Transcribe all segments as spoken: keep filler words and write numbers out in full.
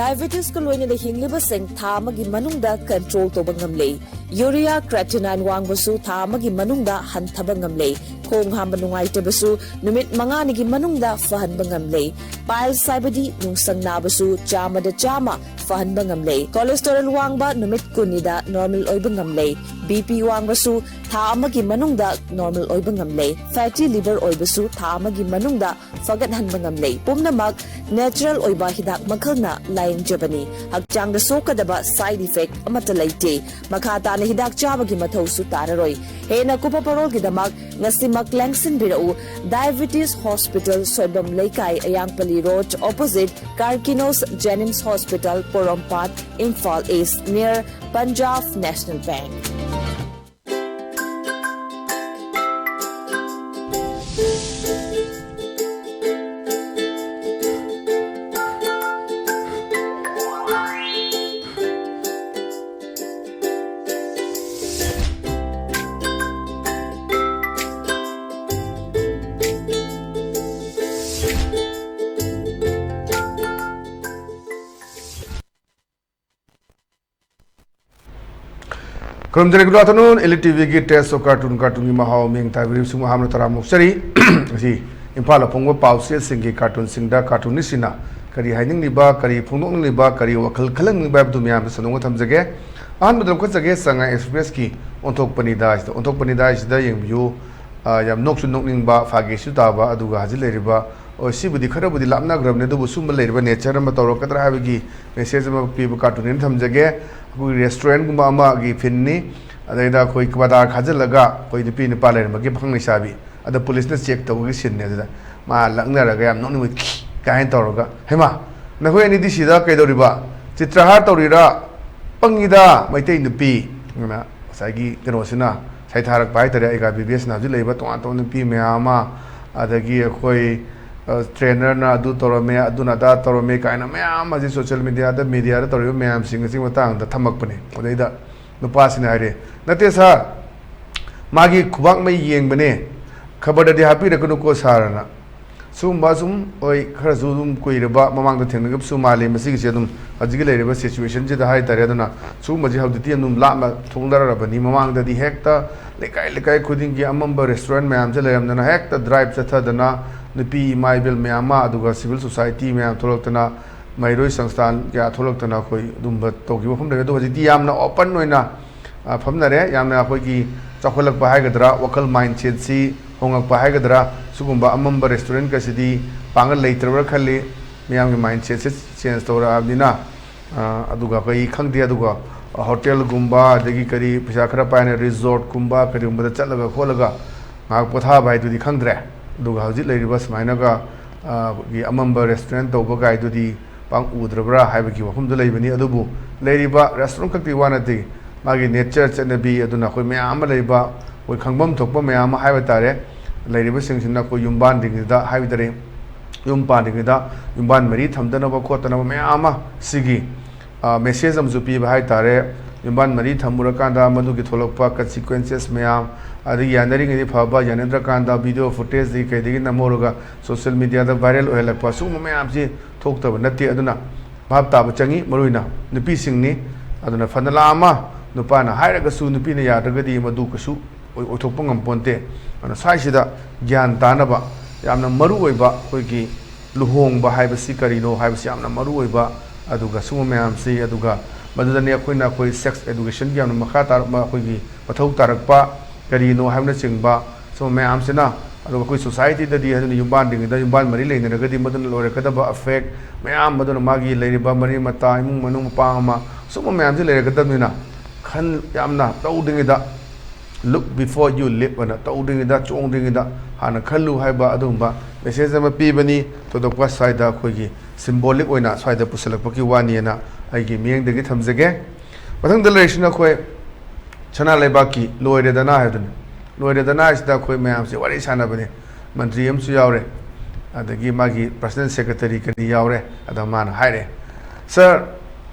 Diabetes ꯀ ꯂꯣꯏꯅꯅ ꯍꯤꯡꯂꯤꯕꯁꯤꯡ ꯊꯥ ꯑꯃꯒꯤ ꯃꯅꯨꯡꯗ control ꯇꯧꯕ ꯉꯝꯂꯦ꯫ Urea creatinine ꯋꯥꯡꯕꯁꯨ ꯊꯥ ꯑꯃꯒꯤ ꯃꯅꯨꯡꯗ ꯍꯟꯊꯕ ꯉꯝꯂꯦ꯫ ꯈꯣꯡ ꯍꯥꯝꯕ ꯅꯨꯡꯉꯥꯏꯇꯕꯁꯨ ꯅꯨꯃꯤꯠ ꯃꯉꯥꯅꯤꯒꯤ ꯃꯅꯨꯡꯗ ꯐꯍꯟꯕ ꯉꯝꯂꯦ꯫ Piles ꯍꯥꯏꯕꯗꯤ ꯅꯨꯡꯁꯪ ꯅꯥꯕꯁꯨ ꯆꯥꯝꯃꯗ ꯆꯥꯝꯃ ꯐꯍꯟꯕ ꯉꯝꯂꯦ꯫ Cholesterol ꯋꯥꯡꯕ ꯅꯨꯃꯤꯠ ꯀꯨꯟꯅꯤꯗ normal ꯑꯣꯏꯕ ꯉꯝꯂꯦ꯫ BP ꯋꯥꯡꯕꯁꯨ ꯊꯥ ꯑꯃꯒꯤ ꯃꯅꯨꯡꯗ normal ꯑꯣꯏꯕ ꯉꯝꯂꯦ꯫ Fatty liver ꯑꯣꯏꯕꯁꯨ ꯊꯥ ꯑꯃꯒꯤ ꯃꯅꯨꯡꯗ ꯐꯒꯠꯍꯟꯕ ꯉꯝꯂꯦ꯫ ꯄꯨꯝꯅꯃꯛ natural ꯑꯣꯏꯕ ꯍꯤꯗꯥꯛ ꯃꯈꯜꯅ ꯂꯥꯌꯦꯡꯖꯕꯅꯤ꯫ ꯍꯛꯆꯥꯡꯗ ꯁꯣꯛꯀꯗꯕ side effect ꯑꯃꯠꯇ ꯂꯩꯇꯦ꯫ ꯃꯈꯥ ꯇꯥꯅ ꯍꯤꯗꯥꯛ ꯆꯥꯕꯒꯤ ꯃꯊꯧꯁꯨ ꯇꯥꯔꯔꯣꯏ꯫ ꯍꯦꯟꯅ ꯀꯨꯞꯄ ꯄꯔꯣꯜꯒꯤꯗꯃꯛ ꯉꯁꯤꯃꯛ ꯂꯦꯡꯁꯤꯟꯕꯤꯔꯛꯎ꯫ Diabetes Hospital, ꯁꯣꯏꯕꯝ ꯂꯩꯀꯥꯏ, ꯑꯌꯥꯡꯄꯜꯂꯤ Road, opposite Karkinos Jenims Hospital, ꯄꯣꯔꯣꯝꯄꯥꯠ, Imphal East, near Punjab National Bank꯫ ꯈꯨꯔꯨꯝꯖꯔꯤ꯫ Good afternoon, Elite TV ꯒꯤ Taste of Cartoon, cartoon ꯒꯤ ꯃꯍꯥꯎ ꯃꯤꯡ ꯇꯥꯕꯤꯔꯤꯕꯁꯤꯡꯕꯨ ꯑꯍꯥꯟꯕ ꯇꯔꯥꯝꯅ ꯑꯣꯛꯆꯔꯤ꯫ ꯉꯁꯤ ꯏꯝꯐꯥꯜꯗ ꯐꯣꯡꯕ ꯄꯥꯎꯆꯦꯁꯤꯡꯒꯤ cartoon ꯁꯤꯡꯗ cartoonist ꯁꯤꯡꯅ ꯀꯔꯤ ꯍꯥꯏꯅꯤꯡꯂꯤꯕ, ꯀꯔꯤ ꯐꯣꯡꯗꯣꯛꯅꯤꯡꯂꯤꯕ, ꯀꯔꯤ ꯋꯥꯈꯜ ꯈꯜꯍꯟꯅꯤꯡꯕ ꯍꯥꯏꯕꯗꯨ ꯃꯌꯥꯝꯗ ꯁꯟꯗꯣꯛꯅ ꯊꯝꯖꯒꯦ꯫ ꯑꯍꯥꯟꯕꯗ ꯂꯧꯈꯠꯆꯒꯦ ꯁꯉꯥꯏ Express ꯀꯤ ꯑꯣꯟꯊꯣꯛꯄꯅꯤꯗꯥ ꯍꯥꯏꯁꯤꯗ꯫ ꯑꯣꯟꯊꯣꯛꯄꯅꯤꯗꯥ ꯍꯥꯏꯁꯤꯗ ꯌꯦꯡꯕꯤꯌꯨ꯫ ꯑ, ꯌꯥꯝ ꯅꯣꯛꯁꯨ ꯅꯣꯛꯅꯤꯡꯕ, ꯐꯥꯒꯤꯁꯨ ꯇꯥꯕ, ꯑꯗꯨꯒ ꯍꯧꯖꯤꯛ ꯂꯩꯔꯤꯕ, ꯑꯣ, ꯁꯤꯕꯨꯗꯤ ꯈꯔꯕꯨꯗꯤ ꯂꯥꯞꯅꯈ꯭ꯔꯕꯅꯤ, ꯑꯗꯨꯕꯨ ꯁꯨꯝꯕ ꯂꯩꯔꯤꯕ nature ꯑꯃ ꯇꯧꯔꯛꯀꯗ꯭ꯔꯥ ꯍꯥꯏꯕꯒꯤ message ꯑꯃ ꯄꯤꯕ cartoon ꯅꯦꯅ ꯊꯝꯖꯒꯦ꯫ ꯑꯩꯈꯣꯏꯒꯤ restaurant ꯒꯨꯝꯕ ꯑꯃꯒꯤ ꯐꯤꯟꯅꯤ, ꯑꯗꯩꯗ ꯑꯩꯈꯣꯏ ꯀ꯭ꯋꯥꯗꯥꯔ ꯈꯥꯖꯤꯜꯂꯒ ꯑꯩꯈꯣꯏ ꯅꯨꯄꯤ ꯅꯨꯄꯥ ꯂꯩꯔꯝꯕꯒꯤ ꯄꯥꯈꯪ ꯂꯩꯁꯥꯕꯤ, ꯑꯗ police ꯅ check ꯇꯧꯕꯒꯤ scene ꯅꯦ꯫ ꯑꯗꯨꯗ ꯃꯥ ꯂꯛꯅꯔꯒ ꯌꯥꯝ ꯅꯣꯛꯅꯤꯡꯕ ꯀꯥꯏꯅ ꯇꯧꯔꯒ, "ꯍꯩꯃꯥ, ꯅꯈꯣꯏ ꯑꯅꯤꯗꯤ ꯁꯤꯗ ꯀꯩꯗꯧꯔꯤꯕ? ꯆꯤꯇ꯭ꯔꯍꯥꯔ ꯇꯧꯔꯤꯔꯥ? ꯄꯪꯉꯤꯗ, ꯃꯩꯇꯩ ꯅꯨꯄꯤ!" ꯑꯗꯨꯅ ꯉꯁꯥꯏꯒꯤ ꯀꯩꯅꯣꯁꯤꯅ ꯁꯩꯊꯥꯔꯛꯄ ꯍꯥꯏꯇꯥꯔꯦ, ꯑꯩꯒ ꯕꯤ ꯕꯤ ꯑꯦꯁꯅ ꯍꯧꯖꯤꯛ ꯂꯩꯔꯤꯕ ꯇꯣꯉꯥꯟ ꯇꯣꯉꯥꯟꯕ ꯅꯨꯄꯤ ꯃꯌꯥꯝ ꯑꯃ, ꯑꯗꯒꯤ ꯑꯩꯈꯣꯏ, ꯑ, trainer ꯅ ꯑꯗꯨ ꯇꯧꯔꯝꯃꯦ, ꯑꯗꯨꯅ ꯑꯗꯥ ꯇꯧꯔꯝꯃꯦ ꯀꯥꯏꯅ ꯃꯌꯥꯝ ꯑꯁꯤ social media ꯗ, media ꯗ ꯇꯧꯔꯤꯕ ꯃꯌꯥꯝꯁꯤꯡ ꯑꯁꯤꯒꯤ ꯃꯇꯥꯡꯗ ꯊꯝꯃꯛꯄꯅꯦ꯫ ꯑꯗꯩꯗ ꯅꯨꯄꯥꯁꯤꯅ ꯍꯥꯏꯔꯦ, "ꯅꯠꯇꯦ sir, ꯃꯥꯒꯤ ꯈꯨꯕꯥꯛ ꯃꯩ ꯌꯦꯡꯕꯅꯦ, ꯈꯕꯔꯗꯗꯤ ꯍꯥꯞꯄꯤꯔꯛꯀꯅꯨꯀꯣ sir" ꯑꯅ꯫ ꯁꯤꯒꯨꯝꯕ ꯁꯨꯝ, ꯍꯣꯏ, ꯈꯔꯁꯨ ꯑꯗꯨꯝ ꯀꯨꯏꯔꯕ ꯃꯃꯥꯡꯗ ꯊꯦꯡꯅꯈꯤꯕꯁꯨ ꯃꯥꯜꯂꯤ꯫ ꯃꯁꯤꯒꯤꯁꯦ ꯑꯗꯨꯝ ꯍꯧꯖꯤꯛꯀꯤ ꯂꯩꯔꯤꯕ ꯁꯤꯆꯨꯋꯦꯁꯟꯁꯤꯗ ꯍꯥꯏꯇꯥꯔꯦ꯫ ꯑꯗꯨꯅ ꯁꯤꯒꯨꯝꯕꯁꯤ ꯍꯧꯖꯤꯛꯇꯤ ꯑꯗꯨꯝ ꯂꯥꯞꯅ ꯊꯣꯛꯅꯔꯕꯅꯤ꯫ ꯃꯃꯥꯡꯗꯗꯤ ꯍꯦꯛꯇ ꯂꯩꯀꯥꯏ ꯂꯩꯀꯥꯏ ꯈꯨꯗꯤꯡꯒꯤ ꯑꯃꯝꯕ ꯔꯦꯁꯇꯨꯔꯦꯟ ꯃꯌꯥꯝꯁꯦ ꯂꯩꯔꯝꯗꯅ, ꯍꯦꯛꯇ ꯗ꯭ꯔꯥꯏꯕ ꯆꯠꯊꯗꯅ, ꯅꯨꯄꯤ ꯏꯃꯥ ꯏꯕꯦꯜ ꯃꯌꯥꯝ ꯑꯃ, ꯑꯗꯨꯒ ꯁꯤꯚꯤꯜ ꯁꯣꯁꯥꯏꯇꯤ ꯃꯌꯥꯝ ꯊꯣꯛꯂꯛꯇꯅ, ꯃꯍꯩꯔꯣꯏ ꯁꯪꯁꯊꯥꯟ ꯀꯌꯥ ꯊꯣꯛꯂꯛꯇꯅ ꯑꯩꯈꯣꯏ ꯑꯗꯨꯝꯕ ꯇꯧꯈꯤꯕ ꯃꯐꯝ ꯂꯩ꯫ ꯑꯗꯣ ꯍꯧꯖꯤꯛꯇꯤ ꯌꯥꯝꯅ ꯑꯣꯄꯟ ꯑꯣꯏꯅ, ꯑ, ꯐꯝꯅꯔꯦ꯫ ꯌꯥꯝꯅ ꯑꯩꯈꯣꯏꯒꯤ ꯆꯥꯎꯈꯠꯂꯛꯄ ꯍꯥꯏꯒꯗ꯭ꯔꯥ, ꯋꯥꯈꯜ ꯃꯥꯏꯟꯁꯦꯠꯁꯤ ꯍꯣꯡꯉꯛꯄ ꯍꯥꯏꯒꯗ꯭ꯔꯥ, ꯁꯤꯒꯨꯝꯕ ꯑꯃꯝꯕ ꯔꯦꯁꯇꯨꯔꯦꯟꯀꯁꯤꯗꯤ ꯄꯥꯡꯒꯜ ꯂꯩꯇ꯭ꯔꯕ꯭ꯔꯥ ꯈꯜꯂꯤ꯫ ꯃꯤꯌꯥꯝꯒꯤ ꯃꯥꯏꯟꯁꯦꯠꯁꯦ ꯆꯦꯟꯖ ꯇꯧꯔꯛꯑꯕꯅꯤꯅ, ꯑ, ꯑꯗꯨꯒ ꯑꯩꯈꯣꯏ ꯈꯪꯗꯦ, ꯑꯗꯨꯒ ꯍꯣꯇꯦꯜꯒꯨꯝꯕ, ꯑꯗꯒꯤ ꯀꯔꯤ ꯄꯩꯁꯥ ꯈꯔ ꯄꯥꯏꯅ ꯔꯤꯖꯣꯔꯠꯀꯨꯝꯕ ꯀꯔꯤꯒꯨꯝꯕꯗ ꯆꯠꯂꯒ ꯈꯣꯠꯂꯒ ꯉꯥꯏꯍꯥꯛ ꯄꯣꯊꯥꯕ ꯍꯥꯏꯗꯨꯗꯤ ꯈꯪꯗ꯭ꯔꯦ꯫ ꯑꯗꯨꯒ ꯍꯧꯖꯤꯛ ꯂꯩꯔꯤꯕ ꯁꯨꯃꯥꯏꯅꯒ, ꯑ, ꯑꯩꯈꯣꯏꯒꯤ ꯑꯃꯝꯕ ꯔꯦꯁꯇꯨꯔꯦꯟ ꯇꯧꯕ ꯀꯥꯏꯗꯨꯗꯤ ꯄꯥꯡ ꯎꯗ꯭ꯔꯕ꯭ꯔꯥ ꯍꯥꯏꯕꯒꯤ ꯋꯥꯐꯝꯗꯨ ꯂꯩꯕꯅꯤ꯫ ꯑꯗꯨꯕꯨ ꯂꯩꯔꯤꯕ ꯔꯦꯁꯇꯨꯔꯦꯟ ꯈꯛꯇꯒꯤ ꯋꯥ ꯅꯠꯇꯦ, ꯃꯥꯒꯤ ꯅꯦꯆꯔ, ꯆꯠꯅꯕꯤ, ꯑꯗꯨꯅ ꯑꯩꯈꯣꯏ ꯃꯌꯥꯝ ꯑꯃ ꯂꯩꯕ, ꯑꯩꯈꯣꯏ ꯈꯪꯐꯝ ꯊꯣꯛꯄ ꯃꯌꯥꯝ ꯑꯃ ꯍꯥꯏꯕ ꯇꯥꯔꯦ, ꯂꯩꯔꯤꯕꯁꯤꯡꯁꯤꯅ ꯑꯩꯈꯣꯏ ꯌꯨꯝꯕꯥꯟꯗ꯭ꯔꯤꯉꯩꯗ ꯍꯥꯏꯕ ꯇꯥꯔꯦ, ꯌꯨꯝ ꯄꯥꯟꯗ꯭ꯔꯤꯉꯩꯗ ꯌꯨꯝꯕꯥꯟ ꯃꯔꯤ ꯊꯝꯗꯅꯕ ꯈꯣꯠꯇꯅꯕ ꯃꯌꯥꯝ ꯑꯃ ꯁꯤꯒꯤ, ꯑ, ꯃꯦꯁꯦꯖ ꯑꯃꯁꯨ ꯄꯤꯕ ꯍꯥꯏ ꯇꯥꯔꯦ꯫ ꯌꯨꯝꯕꯥꯟ ꯃꯔꯤ ꯊꯝꯃꯨꯔꯀꯥꯟꯗ ꯃꯗꯨꯒꯤ ꯊꯣꯛꯂꯛꯄ ꯀꯟꯁꯤꯀ꯭ꯋꯦꯟꯁꯦꯁ ꯃꯌꯥꯝ, ꯑꯗꯒꯤ ꯌꯥꯅꯔꯤꯉꯩꯗꯤ ꯐꯕ, ꯌꯥꯅꯗ꯭ꯔꯀꯥꯟꯗ ꯚꯤꯗꯤꯑꯣ ꯐꯨꯇꯦꯖꯇꯒꯤ ꯀꯩꯗꯒꯤ ꯅꯝꯍꯧꯔꯒ ꯁꯣꯁꯤꯌꯦꯜ ꯃꯤꯗꯤꯌꯥꯗ ꯚꯥꯏꯔꯦꯜ ꯑꯣꯏꯍꯜꯂꯛꯄ, ꯁꯤꯒꯨꯝꯕ ꯃꯌꯥꯝꯁꯤ ꯊꯣꯛꯇꯕ ꯅꯠꯇꯦ꯫ ꯑꯗꯨꯅ ꯚꯥꯞ ꯇꯥꯕ ꯆꯪꯉꯤ꯫ ꯃꯔꯨ ꯑꯣꯏꯅ ꯅꯨꯄꯤꯁꯤꯡꯅꯤ꯫ ꯑꯗꯨꯅ ꯐꯅ ꯂꯥꯛ ꯑꯃ ꯅꯨꯄꯥꯅ ꯍꯥꯏꯔꯒꯁꯨ ꯅꯨꯄꯤꯅ ꯌꯥꯗ꯭ꯔꯒꯗꯤ ꯃꯗꯨ ꯀꯩꯁꯨ ꯑꯣꯏ-, ꯑꯣꯏꯊꯣꯛꯄ ꯉꯝꯄꯣꯟꯇꯦ꯫ ꯑꯗꯨꯅ ꯁ꯭ꯋꯥꯏꯁꯤꯗ ꯒ꯭ꯌꯥꯟ ꯇꯥꯅꯕ ꯌꯥꯝꯅ ꯃꯔꯨ ꯑꯣꯏꯕ, ꯑꯩꯈꯣꯏꯒꯤ ꯂꯨꯍꯣꯡꯕ ꯍꯥꯏꯕꯁꯤ ꯀꯔꯤꯅꯣ ꯍꯥꯏꯕꯁꯤ ꯌꯥꯝꯅ ꯃꯔꯨ ꯑꯣꯏꯕ, ꯑꯗꯨꯒ ꯁꯤꯒꯨꯝꯕ ꯃꯌꯥꯝꯁꯤ, ꯑꯗꯨꯒ ꯃꯗꯨꯗꯅꯤ ꯑꯩꯈꯣꯏꯅ ꯑꯩꯈꯣꯏ ꯁꯦꯛꯁ ꯑꯦꯗꯨꯀꯦꯁꯟꯒꯤ ꯌꯥꯝꯅ ꯃꯈꯥ ꯇꯥꯔꯛꯄ, ꯑꯩꯈꯣꯏꯒꯤ ꯃꯊꯧ ꯇꯥꯔꯛꯄ ꯀꯔꯤꯅꯣ ꯍꯥꯏꯕꯅꯆꯤꯡꯕ ꯁꯤꯒꯨꯝꯕ ꯃꯌꯥꯝꯁꯤꯅ, ꯑꯗꯨꯒ ꯑꯩꯈꯣꯏ ꯁꯣꯁꯥꯏꯇꯤꯗꯗꯤ, ꯑꯗꯨꯅ ꯌꯨꯝꯕꯥꯟꯗ꯭ꯔꯤꯉꯩꯗ ꯌꯨꯝꯕꯥꯟ ꯃꯔꯤ ꯂꯩꯅꯔꯒꯗꯤ ꯃꯗꯨꯅ ꯂꯣꯏꯔꯛꯀꯗꯕ ꯑꯐꯦꯛ ꯃꯌꯥꯝ, ꯃꯗꯨꯅ ꯃꯥꯒꯤ ꯂꯩꯔꯤꯕ ꯃꯔꯤ ꯃꯇꯥ, ꯏꯃꯨꯡ ꯃꯅꯨꯡ, ꯃꯄꯥ ꯃꯃꯥ, ꯁꯤꯒꯨꯝꯕ ꯃꯌꯥꯝꯁꯤ ꯂꯩꯔꯛꯀꯗꯕꯅꯤꯅ, ꯈꯟ-, ꯌꯥꯝꯅ ꯇꯧꯗ꯭ꯔꯤꯉꯩꯗ, "Look before you leap" ꯑꯅ, ꯇꯧꯗ꯭ꯔꯤꯉꯩꯗ, ꯆꯣꯡꯗ꯭ꯔꯤꯉꯩꯗ ꯍꯥꯟꯅ ꯈꯜꯂꯨ ꯍꯥꯏꯕ ꯑꯗꯨꯒꯨꯝꯕ ꯃꯦꯁꯦꯖ ꯑꯃ ꯄꯤꯕꯅꯤ꯫ ꯊꯣꯏꯗꯣꯛꯄ ꯁ꯭ꯋꯥꯏꯗ ꯑꯩꯈꯣꯏꯒꯤ ꯁꯤꯝꯕꯣꯂꯤꯛ ꯑꯣꯏꯅ ꯁ꯭ꯋꯥꯏꯗ ꯄꯨꯁꯤꯜꯂꯛꯄꯒꯤ ꯋꯥꯅꯤꯅ ꯑꯩꯒꯤ ꯃꯤꯠꯌꯦꯡꯗꯒꯤ ꯊꯝꯖꯒꯦ꯫ ꯃꯊꯪꯗ ꯂꯩꯔꯤꯁꯤꯅ ꯑꯩꯈꯣꯏ ꯁꯅꯥ ꯂꯩꯕꯥꯛꯀꯤ ꯂꯣꯏꯔꯦꯗꯅ ꯍꯥꯏꯕꯗꯨꯅꯤ꯫ ꯂꯣꯏꯔꯦꯗꯅ ꯍꯥꯏꯁꯤꯗ ꯑꯩꯈꯣꯏ ꯃꯌꯥꯝꯁꯦ ꯋꯥꯔꯤ ꯁꯥꯟꯅꯕꯅꯤ꯫ ꯃꯟꯇ꯭ꯔꯤ ꯑꯃꯁꯨ ꯌꯥꯎꯔꯦ, ꯑꯗꯒꯤ ꯃꯥꯒꯤ ꯄꯔꯁꯅꯦꯜ ꯁꯦꯀ꯭ꯔꯦꯇꯔꯤ ꯀꯔꯤ ꯌꯥꯎꯔꯦ꯫ ꯑꯗ ꯃꯥꯅ ꯍꯥꯏꯔꯦ, "ꯁꯥꯔ,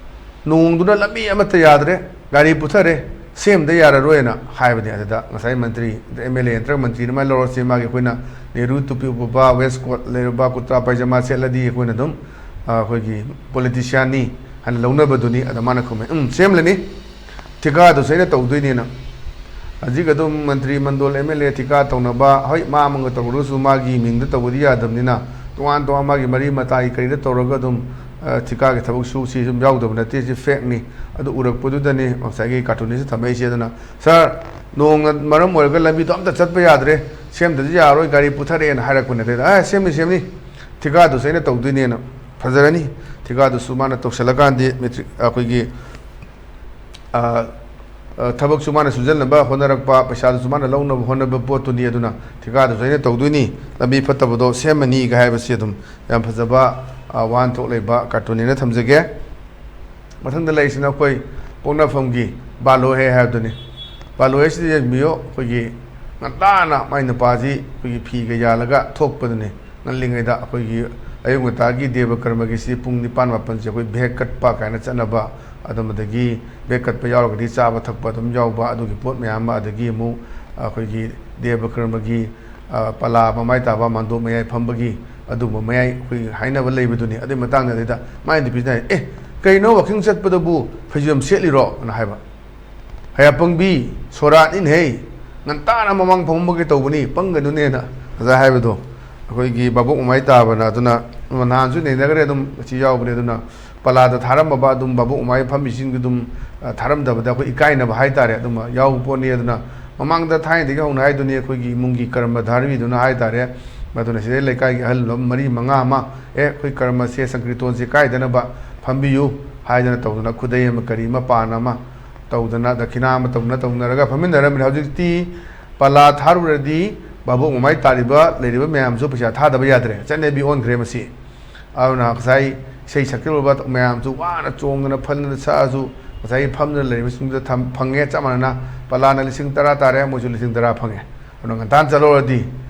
ꯅꯣꯡꯗꯨꯅ ꯂꯝꯕꯤ ꯑꯃꯠꯇ ꯌꯥꯗ꯭ꯔꯦ, ꯒꯥꯔꯤ ꯄꯨꯊꯔꯦ, ꯁꯦꯝꯗ ꯌꯥꯔꯔꯣꯏꯅ ꯍꯥꯏꯕꯅꯤ꯫ ꯑꯗꯨꯗ ꯉꯁꯥꯏ ꯃꯟꯇ꯭ꯔꯤ, ꯑꯦꯝ ꯑꯦꯜ ꯑꯦ ꯅꯠꯇ꯭ꯔꯒ ꯃꯟꯇ꯭ꯔꯤ ꯑꯗꯨꯃꯥꯏꯅ ꯂꯧꯔꯁꯤ, ꯃꯥꯒꯤ ꯑꯩꯈꯣꯏꯅ ꯅꯦꯍꯔꯨ ꯇꯨꯄꯤ ꯎꯞꯄꯕ, ꯋꯦꯁ ꯀꯣꯠ ꯂꯩꯔꯕ, ꯀꯨꯔꯇꯥ ꯄꯥꯏꯖꯃꯥ ꯁꯦꯠꯂꯗꯤ ꯑꯩꯈꯣꯏꯅ ꯑꯗꯨꯝ, ꯑ, ꯑꯩꯈꯣꯏꯒꯤ ꯄꯣꯂꯤꯇꯤꯁꯤꯌꯥꯟꯅꯤ ꯍꯥꯏꯅ ꯂꯧꯅꯕꯗꯨꯅꯤ꯫ ꯑꯗ ꯃꯥꯅ ꯈꯨꯝꯃꯦ, "ꯎꯝ, ꯁꯦꯝꯂꯅꯤ, ꯊꯤꯀꯥꯗꯨꯁꯨ ꯑꯩꯅ ꯇꯧꯗꯣꯏꯅꯦꯅ"꯫ ꯍꯧꯖꯤꯛ ꯑꯗꯨꯝ ꯃꯟꯇ꯭ꯔꯤ ꯃꯟꯗꯣꯜ, ꯑꯦꯝ ꯑꯦꯜ ꯑꯦ ꯊꯤꯀꯥ ꯇꯧꯅꯕ, ꯍꯣꯏ, ꯃꯥ ꯑꯃꯒ ꯇꯧꯔꯨꯔꯁꯨ ꯃꯥꯒꯤ ꯃꯤꯡꯗ ꯇꯧꯕꯗꯤ ꯌꯥꯗꯕꯅꯤꯅ, ꯇꯣꯉꯥꯟ ꯇꯣꯉꯥꯟ ꯃꯥꯒꯤ ꯃꯔꯤ ꯃꯇꯥꯏ ꯀꯔꯤꯗ ꯇꯧꯔꯒ ꯑꯗꯨꯝ, ꯑ, ꯊꯤꯀꯥꯒꯤ ꯊꯕꯛ ꯁꯨ ꯁꯤ ꯁꯨꯝ ꯌꯥꯎꯗꯕ ꯅꯠꯇꯦ, ꯁꯤ ꯐꯦꯛꯅꯤ꯫ ꯑꯗꯨ ꯎꯔꯛꯄꯗꯨꯗꯅꯤ ꯉꯁꯥꯏꯒꯤ ꯀꯥꯔꯇꯨꯅꯤꯁꯇ ꯊꯝꯃꯛꯏꯁꯦ꯫ ꯑꯗꯨꯅ, "ꯁꯥꯔ, ꯅꯣꯡꯅ ꯃꯔꯝ ꯑꯣꯏꯔꯒ ꯂꯝꯕꯤꯗꯣ ꯑꯝꯇ ꯆꯠꯄ ꯌꯥꯗ꯭ꯔꯦ, ꯁꯦꯝꯗꯗꯤ ꯌꯥꯔꯣꯏ, ꯒꯥꯔꯤ ꯄꯨꯊꯔꯛꯑꯦꯅ" ꯍꯥꯏꯔꯛꯄꯅꯦ꯫ ꯑꯗꯩꯗ, "ꯑꯦ, ꯁꯦꯝꯅꯤ, ꯁꯦꯝꯅꯤ, ꯊꯤꯀꯥꯗꯨꯁꯨ ꯑꯩꯅ ꯇꯧꯗꯣꯏꯅꯦꯅ, ꯐꯖꯔꯅꯤ, ꯊꯤꯀꯥꯗꯨꯁꯨ ꯃꯥꯅ ꯇꯧꯁꯜꯂꯀꯥꯟꯗꯤ ꯃꯦꯇ꯭ꯔꯤꯛ, ꯑꯩꯈꯣꯏꯒꯤ, ꯑ, ꯑ, ꯊꯕꯛꯁꯨ ꯃꯥꯅ ꯁꯨꯖꯟꯅꯕ ꯍꯣꯠꯅꯔꯛꯄ, ꯄꯩꯁꯥꯗꯨꯁꯨ ꯃꯥꯅ ꯂꯧꯅꯕ ꯍꯣꯠꯅꯕ ꯄꯣꯠꯇꯨꯅꯤ꯫ ꯑꯗꯨꯅ ꯊꯤꯀꯥꯗꯨꯁꯨ ꯑꯩꯅ ꯇꯧꯗꯣꯏꯅꯤ, ꯂꯝꯕꯤ ꯐꯠꯇꯕꯗꯣ ꯁꯦꯝꯃꯅꯤꯒ" ꯍꯥꯏꯕꯁꯤ ꯑꯗꯨꯝ ꯌꯥꯝ ꯐꯖꯕ, ꯑ, ꯋꯥꯍꯟꯊꯣꯛ ꯂꯩꯕ ꯀꯥꯔꯇꯨꯟꯅꯦꯅ ꯊꯝꯖꯒꯦ꯫ ꯃꯊꯪꯗ ꯂꯩꯔꯤꯁꯤꯅ ꯑꯩꯈꯣꯏ ꯄꯣꯛꯅꯐꯝꯒꯤ ꯕꯥꯂꯣꯍꯦ ꯍꯥꯏꯕꯗꯨꯅꯤ꯫ ꯕꯥꯂꯣꯍꯦꯁꯤꯗ ꯌꯦꯡꯕꯤꯌꯨ, ꯑꯩꯈꯣꯏꯒꯤ ꯉꯟꯇꯥꯅ ꯃꯥꯏ ꯅꯨꯄꯥꯁꯤ ꯑꯩꯈꯣꯏꯒꯤ ꯐꯤꯒ ꯌꯥꯜꯂꯒ ꯊꯣꯛꯄꯗꯨꯅꯤ꯫ ꯉꯜꯂꯤꯉꯩꯗ ꯑꯩꯈꯣꯏꯒꯤ ꯑꯌꯨꯛ ꯉꯟꯇꯥꯒꯤ ꯗꯦꯕ ꯀꯔꯃꯒꯤꯁꯤ ꯄꯨꯡ ꯅꯤꯄꯥꯟ ꯃꯥꯄꯟꯁꯦ ꯑꯩꯈꯣꯏ ꯚꯦꯛ ꯀꯠꯄ ꯀꯥꯏꯅ ꯆꯠꯅꯕ, ꯑꯗꯨꯝ ꯑꯗꯒꯤ ꯚꯦꯛ ꯀꯠꯄ ꯌꯥꯎꯔꯒꯗꯤ ꯆꯥꯕ ꯊꯛꯄ ꯑꯗꯨꯝ ꯌꯥꯎꯕ, ꯑꯗꯨꯒꯤ ꯄꯣꯠ ꯃꯌꯥꯝ ꯑꯃ, ꯑꯗꯒꯤ ꯑꯃꯨꯛ ꯑꯩꯈꯣꯏꯒꯤ ꯗꯦꯕ ꯀꯔꯃꯒꯤ, ꯑ, ꯄꯂꯥ ꯃꯃꯥꯏ ꯇꯥꯕ ꯃꯥꯟꯗꯣꯞ ꯃꯌꯥꯏ ꯐꯝꯕꯒꯤ ꯑꯗꯨꯒꯨꯝꯕ ꯃꯌꯥꯏ ꯑꯩꯈꯣꯏꯒꯤ ꯍꯥꯏꯅꯕ ꯂꯩꯕꯗꯨꯅꯤ꯫ ꯑꯗꯨꯒꯤ ꯃꯇꯥꯡꯗ ꯑꯗꯩꯗ ꯃꯥꯏ ꯅꯨꯄꯤꯁꯤꯅ ꯍꯥꯏ, "ꯑꯦ, ꯀꯩꯅꯣ ꯋꯥꯀꯤꯡ ꯆꯠꯄꯗꯕꯨ ꯐꯩꯖꯣꯝ ꯁꯦꯠꯂꯤꯔꯣ?" ꯑꯅ ꯍꯥꯏꯕ꯫ "ꯍꯌꯥꯄꯪꯕꯤ, ꯁꯣꯔꯥꯠꯅꯤꯅꯦꯍꯦ, ꯉꯟꯇꯥꯅ ꯃꯃꯥꯡ ꯐꯝꯃꯒꯦ ꯇꯧꯕꯅꯤ, ꯄꯪꯒꯅꯨꯅꯦꯅ" ꯉꯁꯥꯏ ꯍꯥꯏꯕꯗꯣ꯫ ꯑꯩꯈꯣꯏꯒꯤ ꯚꯥꯕꯣꯛ ꯃꯃꯥꯏ ꯇꯥꯕꯅ ꯑꯗꯨꯅ ꯅꯍꯥꯟꯁꯨ ꯅꯩꯅꯈ꯭ꯔꯦ, ꯑꯗꯨꯝ ꯁꯤ ꯌꯥꯎꯕꯅꯦ꯫ ꯑꯗꯨꯅ ꯄꯂꯥꯗ ꯊꯥꯔꯝꯃꯕ ꯑꯗꯨꯝ ꯚꯥꯕꯣꯛ ꯃꯃꯥꯏ ꯐꯝꯃꯤꯁꯤꯡꯗꯨ ꯑꯗꯨꯝ, ꯑ, ꯊꯥꯔꯝꯗꯕꯗ ꯑꯩꯈꯣꯏ ꯏꯀꯥꯏꯅꯕ ꯍꯥꯏꯇꯥꯔꯦ, ꯑꯗꯨꯝ ꯌꯥꯎꯕ ꯄꯣꯠꯅꯤ꯫ ꯑꯗꯨꯅ ꯃꯃꯥꯡꯗ ꯊꯥꯏꯅꯗꯒꯤ ꯍꯧꯅ ꯍꯥꯏꯗꯨꯅꯤ, ꯑꯩꯈꯣꯏꯒꯤ ꯏꯃꯨꯡꯒꯤ ꯀꯔꯃ ꯙꯥꯔꯤꯗꯨꯅ ꯍꯥꯏꯇꯥꯔꯦ, ꯃꯗꯨꯅ ꯁꯤꯗꯩ ꯂꯩꯀꯥꯏꯒꯤ ꯑꯍꯜ ꯂꯃꯟ ꯃꯔꯤ ꯃꯉꯥ ꯑꯃ, "ꯑꯦ, ꯑꯩꯈꯣꯏ ꯀꯔꯃꯁꯦ ꯁꯪꯀ꯭ꯔꯤꯇꯣꯟꯁꯦ ꯀꯥꯏꯗꯅꯕ ꯐꯝꯕꯤꯌꯨ" ꯍꯥꯏꯗꯅ ꯇꯧꯗꯅ ꯈꯨꯗꯩ ꯑꯃ ꯀꯔꯤ ꯑꯃ ꯄꯥꯟ ꯑꯃ ꯇꯧꯗꯅ, ꯗꯈꯤꯅꯥ ꯑꯃ ꯇꯧꯗꯅ ꯇꯧꯅꯔꯒ ꯐꯝꯃꯤꯟꯅꯔꯝꯃꯤꯅꯤ꯫ ꯍꯧꯖꯤꯛꯇꯤ ꯄꯂꯥ ꯊꯥꯔꯨꯔꯗꯤ ꯚꯥꯕꯣꯛ ꯃꯃꯥꯏ ꯇꯥꯔꯤꯕ ꯂꯩꯔꯤꯕ ꯃꯌꯥꯝꯁꯨ ꯄꯩꯁꯥ ꯊꯥꯗꯕ ꯌꯥꯗ꯭ꯔꯦ, ꯆꯠꯅꯕꯤ ꯑꯣꯟꯈ꯭ꯔꯦ ꯃꯁꯤ꯫ ꯑꯗꯨꯅ ꯉꯁꯥꯏ ꯏꯁꯩ ꯁꯛꯈꯤꯕ ꯃꯌꯥꯝꯁꯨ ꯋꯥꯅ ꯆꯣꯡꯗꯅ ꯐꯟꯗꯅ ꯁꯛꯑꯁꯨ, ꯉꯁꯥꯏꯒꯤ ꯐꯝꯗꯨꯅ ꯂꯩꯔꯤꯕꯁꯤꯡꯗꯨꯗ ꯊꯝ-, ꯐꯪꯉꯦ, ꯆꯞ ꯃꯥꯟꯅꯅ ꯄꯂꯥꯅ ꯂꯤꯁꯤꯡ ꯇꯔꯥ ꯇꯥꯔꯦ, ꯃꯣꯏꯁꯨ ꯂꯤꯁꯤꯡ ꯇꯔꯥ ꯐꯪꯉꯦ꯫ ꯑꯗꯨꯅ ꯉꯟꯇꯥꯅ ꯆꯠꯍꯧꯔꯗꯤ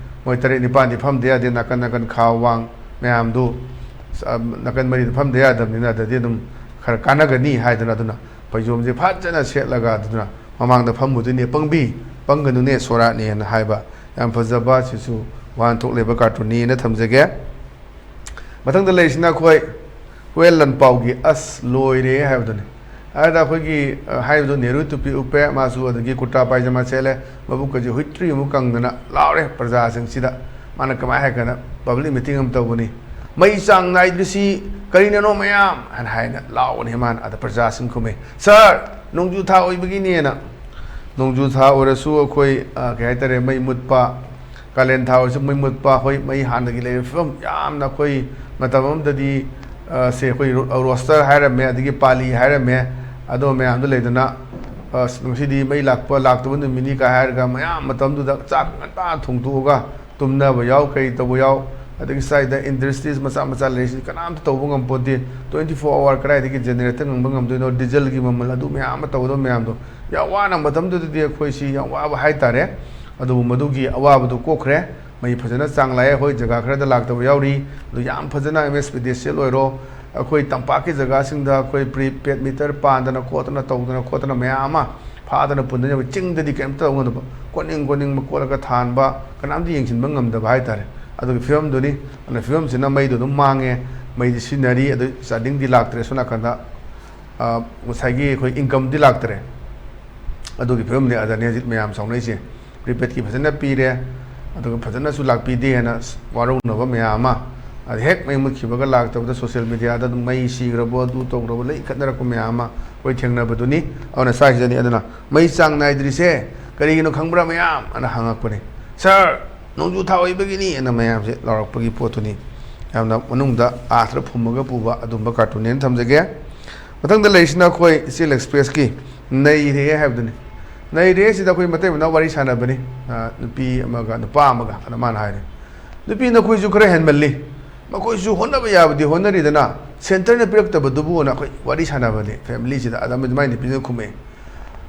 ꯃꯣꯏ ꯇꯔꯦꯠ ꯅꯤꯄꯥꯟꯗꯤ ꯐꯝꯗ ꯌꯥꯗꯦ, ꯅꯥꯀꯟ ꯅꯥꯀꯟ ꯈꯥ ꯋꯥꯡ ꯃꯌꯥꯝꯗꯨ, ꯑ, ꯅꯥꯀꯟ ꯃꯔꯤꯗ ꯐꯝꯗ ꯌꯥꯗꯕꯅꯤꯅ ꯑꯗꯨꯗꯤ ꯑꯗꯨꯝ ꯈꯔ ꯀꯥꯟꯅꯒꯅꯤ ꯍꯥꯏꯗꯅ, ꯑꯗꯨꯅ ꯐꯩꯖꯣꯝꯁꯦ ꯐꯖꯅ ꯁꯦꯠꯂꯒ ꯑꯗꯨꯅ ꯃꯃꯥꯡꯗ ꯐꯝꯃꯨꯗꯣꯏꯅꯦ꯫ "ꯄꯪꯕꯤ, ꯄꯪꯒꯅꯨꯅꯦ, ꯁꯣꯔꯥꯠꯅꯦꯅ" ꯍꯥꯏꯕ ꯌꯥꯝ ꯐꯖꯕ, ꯁꯤꯁꯨ ꯋꯥꯍꯟꯊꯣꯛ ꯂꯩꯕ ꯀꯥꯔꯇꯨꯟꯅꯤꯅ ꯊꯝꯖꯒꯦ꯫ ꯃꯊꯪꯗ ꯂꯩꯔꯤꯁꯤꯅ ꯑꯩꯈꯣꯏ ꯍꯨꯋꯦꯟ ꯂꯟꯄꯥꯎꯒꯤ "ꯑꯁ ꯂꯣꯏꯔꯦ" ꯍꯥꯏꯕꯗꯨꯅꯤ꯫ ꯑꯗ ꯑꯩꯈꯣꯏꯒꯤ, ꯑ, ꯍꯥꯏꯔꯤꯕꯗꯣ ꯅꯦꯍꯔꯨ ꯇꯨꯄꯤ ꯎꯞꯄꯦ, ꯃꯥꯁꯨ, ꯑꯗꯒꯤ ꯀꯨꯔꯇꯥ ꯄꯥꯏꯖꯃꯥ ꯁꯦꯠꯂꯦ, ꯃꯕꯨꯛꯀꯁꯦ ꯍꯨꯏꯇ꯭ꯔꯤ ꯑꯃꯨꯛ ꯀꯪꯗꯅ ꯂꯥꯎꯔꯦ ꯄ꯭ꯔꯖꯥꯁꯤꯡꯁꯤꯗ꯫ ꯃꯥꯅ ꯀꯃꯥꯏꯅ ꯍꯥꯏ ꯀꯥꯟꯗ, ꯄꯕ꯭ꯂꯤꯛ ꯃꯤꯇꯤꯡ ꯑꯃ ꯇꯧꯕꯅꯤ, "ꯃꯩ ꯆꯥꯡ ꯅꯥꯏꯗ꯭ꯔꯤꯁꯤ ꯀꯔꯤꯅꯅꯣ ꯃꯌꯥꯝ?" ꯍꯥꯏꯅ ꯍꯥꯏꯅ ꯂꯥꯎꯕꯅꯤ ꯃꯥꯅ꯫ ꯑꯗ ꯄ꯭ꯔꯖꯥꯁꯤꯡ ꯈꯨꯝꯃꯦ, "ꯁꯥꯔ, ꯅꯣꯡꯖꯨ ꯊꯥ ꯑꯣꯏꯕꯒꯤꯅꯦꯅ"꯫ ꯅꯣꯡꯖꯨ ꯊꯥ ꯑꯣꯏꯔꯁꯨ ꯑꯩꯈꯣꯏ, ꯑ, ꯀꯩ ꯍꯥꯏꯇꯥꯔꯦ, ꯃꯩ ꯃꯨꯠꯄ, ꯀꯥꯂꯦꯟ ꯊꯥ ꯑꯣꯏꯔꯁꯨ ꯃꯩ ꯃꯨꯠꯄ, ꯍꯣꯏ, ꯃꯩ ꯍꯥꯟꯅꯒꯤ ꯂꯩꯔꯤꯕ ꯐꯤꯕꯝ ꯌꯥꯝꯅ ꯑꯩꯈꯣꯏ ꯃꯇꯝ ꯑꯃꯗꯗꯤ, ꯑ, ꯁꯦ ꯑꯩꯈꯣꯏ ꯔꯣ-, ꯔꯣꯁꯇꯔ ꯍꯥꯏꯔꯝꯃꯦ, ꯑꯗꯒꯤ ꯄꯥꯂꯤ ꯍꯥꯏꯔꯝꯃꯦ, ꯑꯗꯣ ꯃꯌꯥꯝꯗꯣ ꯂꯩꯗꯅ, ꯑ, ꯉꯁꯤꯗꯤ ꯃꯩ ꯂꯥꯛꯄ, ꯂꯥꯛꯇꯕ ꯅꯨꯃꯤꯠꯅꯤ ꯀꯥꯏ ꯍꯥꯏꯔꯒ ꯃꯌꯥꯝ ꯃꯇꯝꯗꯨꯗ ꯆꯥꯛ ꯉꯟꯇꯥ ꯊꯣꯡꯗꯣꯛꯑꯒ ꯇꯨꯝꯅꯕ ꯌꯥꯎ, ꯀꯔꯤ ꯇꯧꯕ ꯌꯥꯎ, ꯑꯗꯒꯤ ꯁ꯭ꯋꯥꯏꯗ ꯏꯟꯗꯁꯇ꯭ꯔꯤꯁ ꯃꯆꯥ ꯃꯆꯥ ꯂꯩꯔꯤꯁꯤ ꯀꯅꯥꯝꯇ ꯇꯧꯕ ꯉꯝꯄꯣꯠꯇꯦ꯫ Twenty four hour ꯀꯗꯥꯏꯗꯒꯤ ꯖꯦꯅꯦꯔꯦꯇꯔ ꯉꯪꯕ ꯉꯝꯗꯣꯏꯅꯣ? ꯗꯤꯖꯜꯒꯤ ꯃꯃꯜ ꯑꯗꯨ ꯃꯌꯥꯝ ꯑꯃ ꯇꯧꯒꯗꯕ ꯃꯌꯥꯝꯗꯣ ꯌꯥꯝ ꯋꯥꯅ ꯃꯇꯝꯗꯨꯗꯗꯤ ꯑꯩꯈꯣꯏꯁꯤ ꯌꯥꯝ ꯋꯥꯕ ꯍꯥꯏꯇꯥꯔꯦ꯫ ꯑꯗꯨꯕꯨ ꯃꯗꯨꯒꯤ ꯑꯋꯥꯕꯗꯨ ꯀꯣꯛꯈ꯭ꯔꯦ꯫ ꯃꯩ ꯐꯖꯅ ꯆꯥꯡ ꯂꯥꯛꯑꯦ꯫ ꯍꯣꯏ, ꯖꯒꯥ ꯈꯔꯗ ꯂꯥꯛꯇꯕ ꯌꯥꯎꯔꯤ꯫ ꯑꯗꯨ ꯌꯥꯝ ꯐꯖꯅ M S P D C L ꯑꯣꯏꯔꯣ, ꯑꯩꯈꯣꯏ ꯇꯝꯄꯥꯛꯀꯤ ꯖꯒꯥꯁꯤꯡꯗ ꯑꯩꯈꯣꯏ ꯄ꯭ꯔꯤꯄꯦꯗ ꯃꯤꯇꯔ ꯄꯥꯟꯗꯅ ꯈꯣꯠꯇꯅ ꯇꯧꯗꯅ ꯈꯣꯠꯇꯅ ꯃꯌꯥꯝ ꯑꯃ ꯐꯥꯗꯅ ꯄꯨꯟꯗꯅ ꯆꯤꯡꯗꯗꯤ ꯀꯩꯝꯇ ꯇꯧ ꯉꯝꯗꯕ, ꯀꯣꯠꯅꯤꯡ ꯀꯣꯠꯅꯤꯡꯕ ꯀꯣꯠꯂꯒ ꯊꯥꯟꯕ, ꯀꯅꯥꯝꯇ ꯌꯦꯡꯁꯤꯟꯕ ꯉꯝꯗꯕ ꯍꯥꯏꯇꯥꯔꯦ꯫ ꯑꯗꯨꯒꯤ ꯐꯤꯕꯝꯗꯨꯅꯤ꯫ ꯑꯗꯨꯅ ꯐꯤꯕꯝꯁꯤꯅ ꯃꯩꯗꯣ ꯑꯗꯨꯝ ꯃꯥꯡꯉꯦ, ꯃꯩꯗꯤ ꯁꯤꯖꯤꯟꯅꯔꯤ, ꯑꯗꯨ ꯆꯥꯗꯤꯡꯗꯤ ꯂꯥꯛꯇ꯭ꯔꯦ꯫ ꯁꯣꯝ ꯅꯥꯀꯟꯗ, ꯑ, ꯉꯁꯥꯏꯒꯤ ꯑꯩꯈꯣꯏ ꯏꯟꯀꯝꯗꯤ ꯂꯥꯛꯇ꯭ꯔꯦ꯫ ꯑꯗꯨꯒꯤ ꯐꯤꯕꯝꯅꯤ꯫ ꯑꯗꯅꯤ ꯍꯧꯖꯤꯛ ꯃꯌꯥꯝ ꯁꯥꯎꯅꯩꯁꯦ꯫ ꯄ꯭ꯔꯤꯄꯦꯗꯀꯤ ꯐꯖꯅ ꯄꯤꯔꯦ, ꯑꯗꯨꯒ ꯐꯖꯅꯁꯨ ꯂꯥꯛꯄꯤꯗꯦ ꯍꯥꯏꯅ ꯋꯥꯔꯧꯅꯕ ꯃꯌꯥꯝ ꯑꯃ꯫ ꯑꯗ ꯍꯦꯛ ꯃꯩ ꯃꯨꯠꯈꯤꯕꯒ ꯂꯥꯛꯇꯕꯗ ꯁꯣꯁꯤꯌꯦꯜ ꯃꯦꯗꯤꯌꯥꯗ ꯑꯗꯨꯝ "ꯃꯩ ꯁꯤꯈ꯭ꯔꯕꯣ, ꯑꯗꯨ ꯇꯧꯈ꯭ꯔꯕꯣ", ꯂꯣꯏ ꯈꯠꯅꯔꯛꯄ ꯃꯌꯥꯝ ꯑꯃ ꯑꯩꯈꯣꯏ ꯊꯦꯡꯅꯕꯗꯨꯅꯤ꯫ ꯑꯗꯨꯅ ꯁ꯭ꯋꯥꯏꯁꯤꯗꯅꯤ꯫ ꯑꯗꯨꯅ "ꯃꯩ ꯆꯥꯡ ꯅꯥꯏꯗ꯭ꯔꯤꯁꯦ ꯀꯔꯤꯒꯤꯅꯣ ꯈꯪꯕ꯭ꯔꯥ ꯃꯌꯥꯝ?" ꯑꯅ ꯍꯪꯉꯛꯄꯅꯤ꯫ "ꯁꯥꯔ, ꯅꯣꯡꯖꯨ ꯊꯥ ꯑꯣꯏꯕꯒꯤꯅꯤ" ꯑꯅ ꯃꯌꯥꯝꯁꯦ ꯂꯥꯎꯔꯛꯄꯒꯤ ꯄꯣꯠꯇꯨꯅꯤ꯫ ꯌꯥꯝꯅ ꯃꯅꯨꯡꯗ ꯑꯥꯔꯊ ꯐꯨꯝꯃꯒ ꯄꯨꯕ ꯑꯗꯨꯝꯕ ꯀꯥꯔꯇꯨꯟꯅꯦꯅ ꯊꯝꯖꯒꯦ꯫ ꯃꯊꯪꯗ ꯂꯩꯔꯤꯁꯤꯅ ꯑꯩꯈꯣꯏ ꯏꯆꯦꯜ ꯑꯦꯛꯁꯄ꯭ꯔꯦꯁꯀꯤ "ꯅꯩꯔꯦ" ꯍꯥꯏꯕꯗꯨꯅꯤ꯫ "ꯅꯩꯔꯦ" ꯁꯤꯗ ꯑꯩꯈꯣꯏ ꯃꯇꯩ ꯃꯅꯥꯎ ꯋꯥꯔꯤ ꯁꯥꯟꯅꯕꯅꯤ꯫ ꯑ, ꯅꯨꯄꯤ ꯑꯃꯒ ꯅꯨꯄꯥ ꯑꯃꯒ꯫ ꯑꯗ ꯃꯥꯅ ꯍꯥꯏꯔꯦ, "ꯅꯨꯄꯤ ꯅꯈꯣꯏꯁꯨ ꯈꯔ ꯍꯦꯟꯃꯜꯂꯤ꯫ ꯃꯈꯣꯏꯁꯨ ꯍꯣꯠꯅꯕ ꯌꯥꯕꯗꯤ ꯍꯣꯠꯅꯔꯤꯗꯅ, ꯁꯦꯟꯇꯔꯅ ꯄꯤꯔꯛꯇꯕꯗꯨꯕꯨꯅ" ꯑꯩꯈꯣꯏ ꯋꯥꯔꯤ ꯁꯥꯟꯅꯕꯅꯤ ꯐꯦꯃꯤꯂꯤꯁꯤꯗ꯫ ꯑꯗ ꯃꯥꯏ ꯅꯨꯄꯤꯗꯨꯅ ꯈꯨꯝꯃꯛꯑꯦ,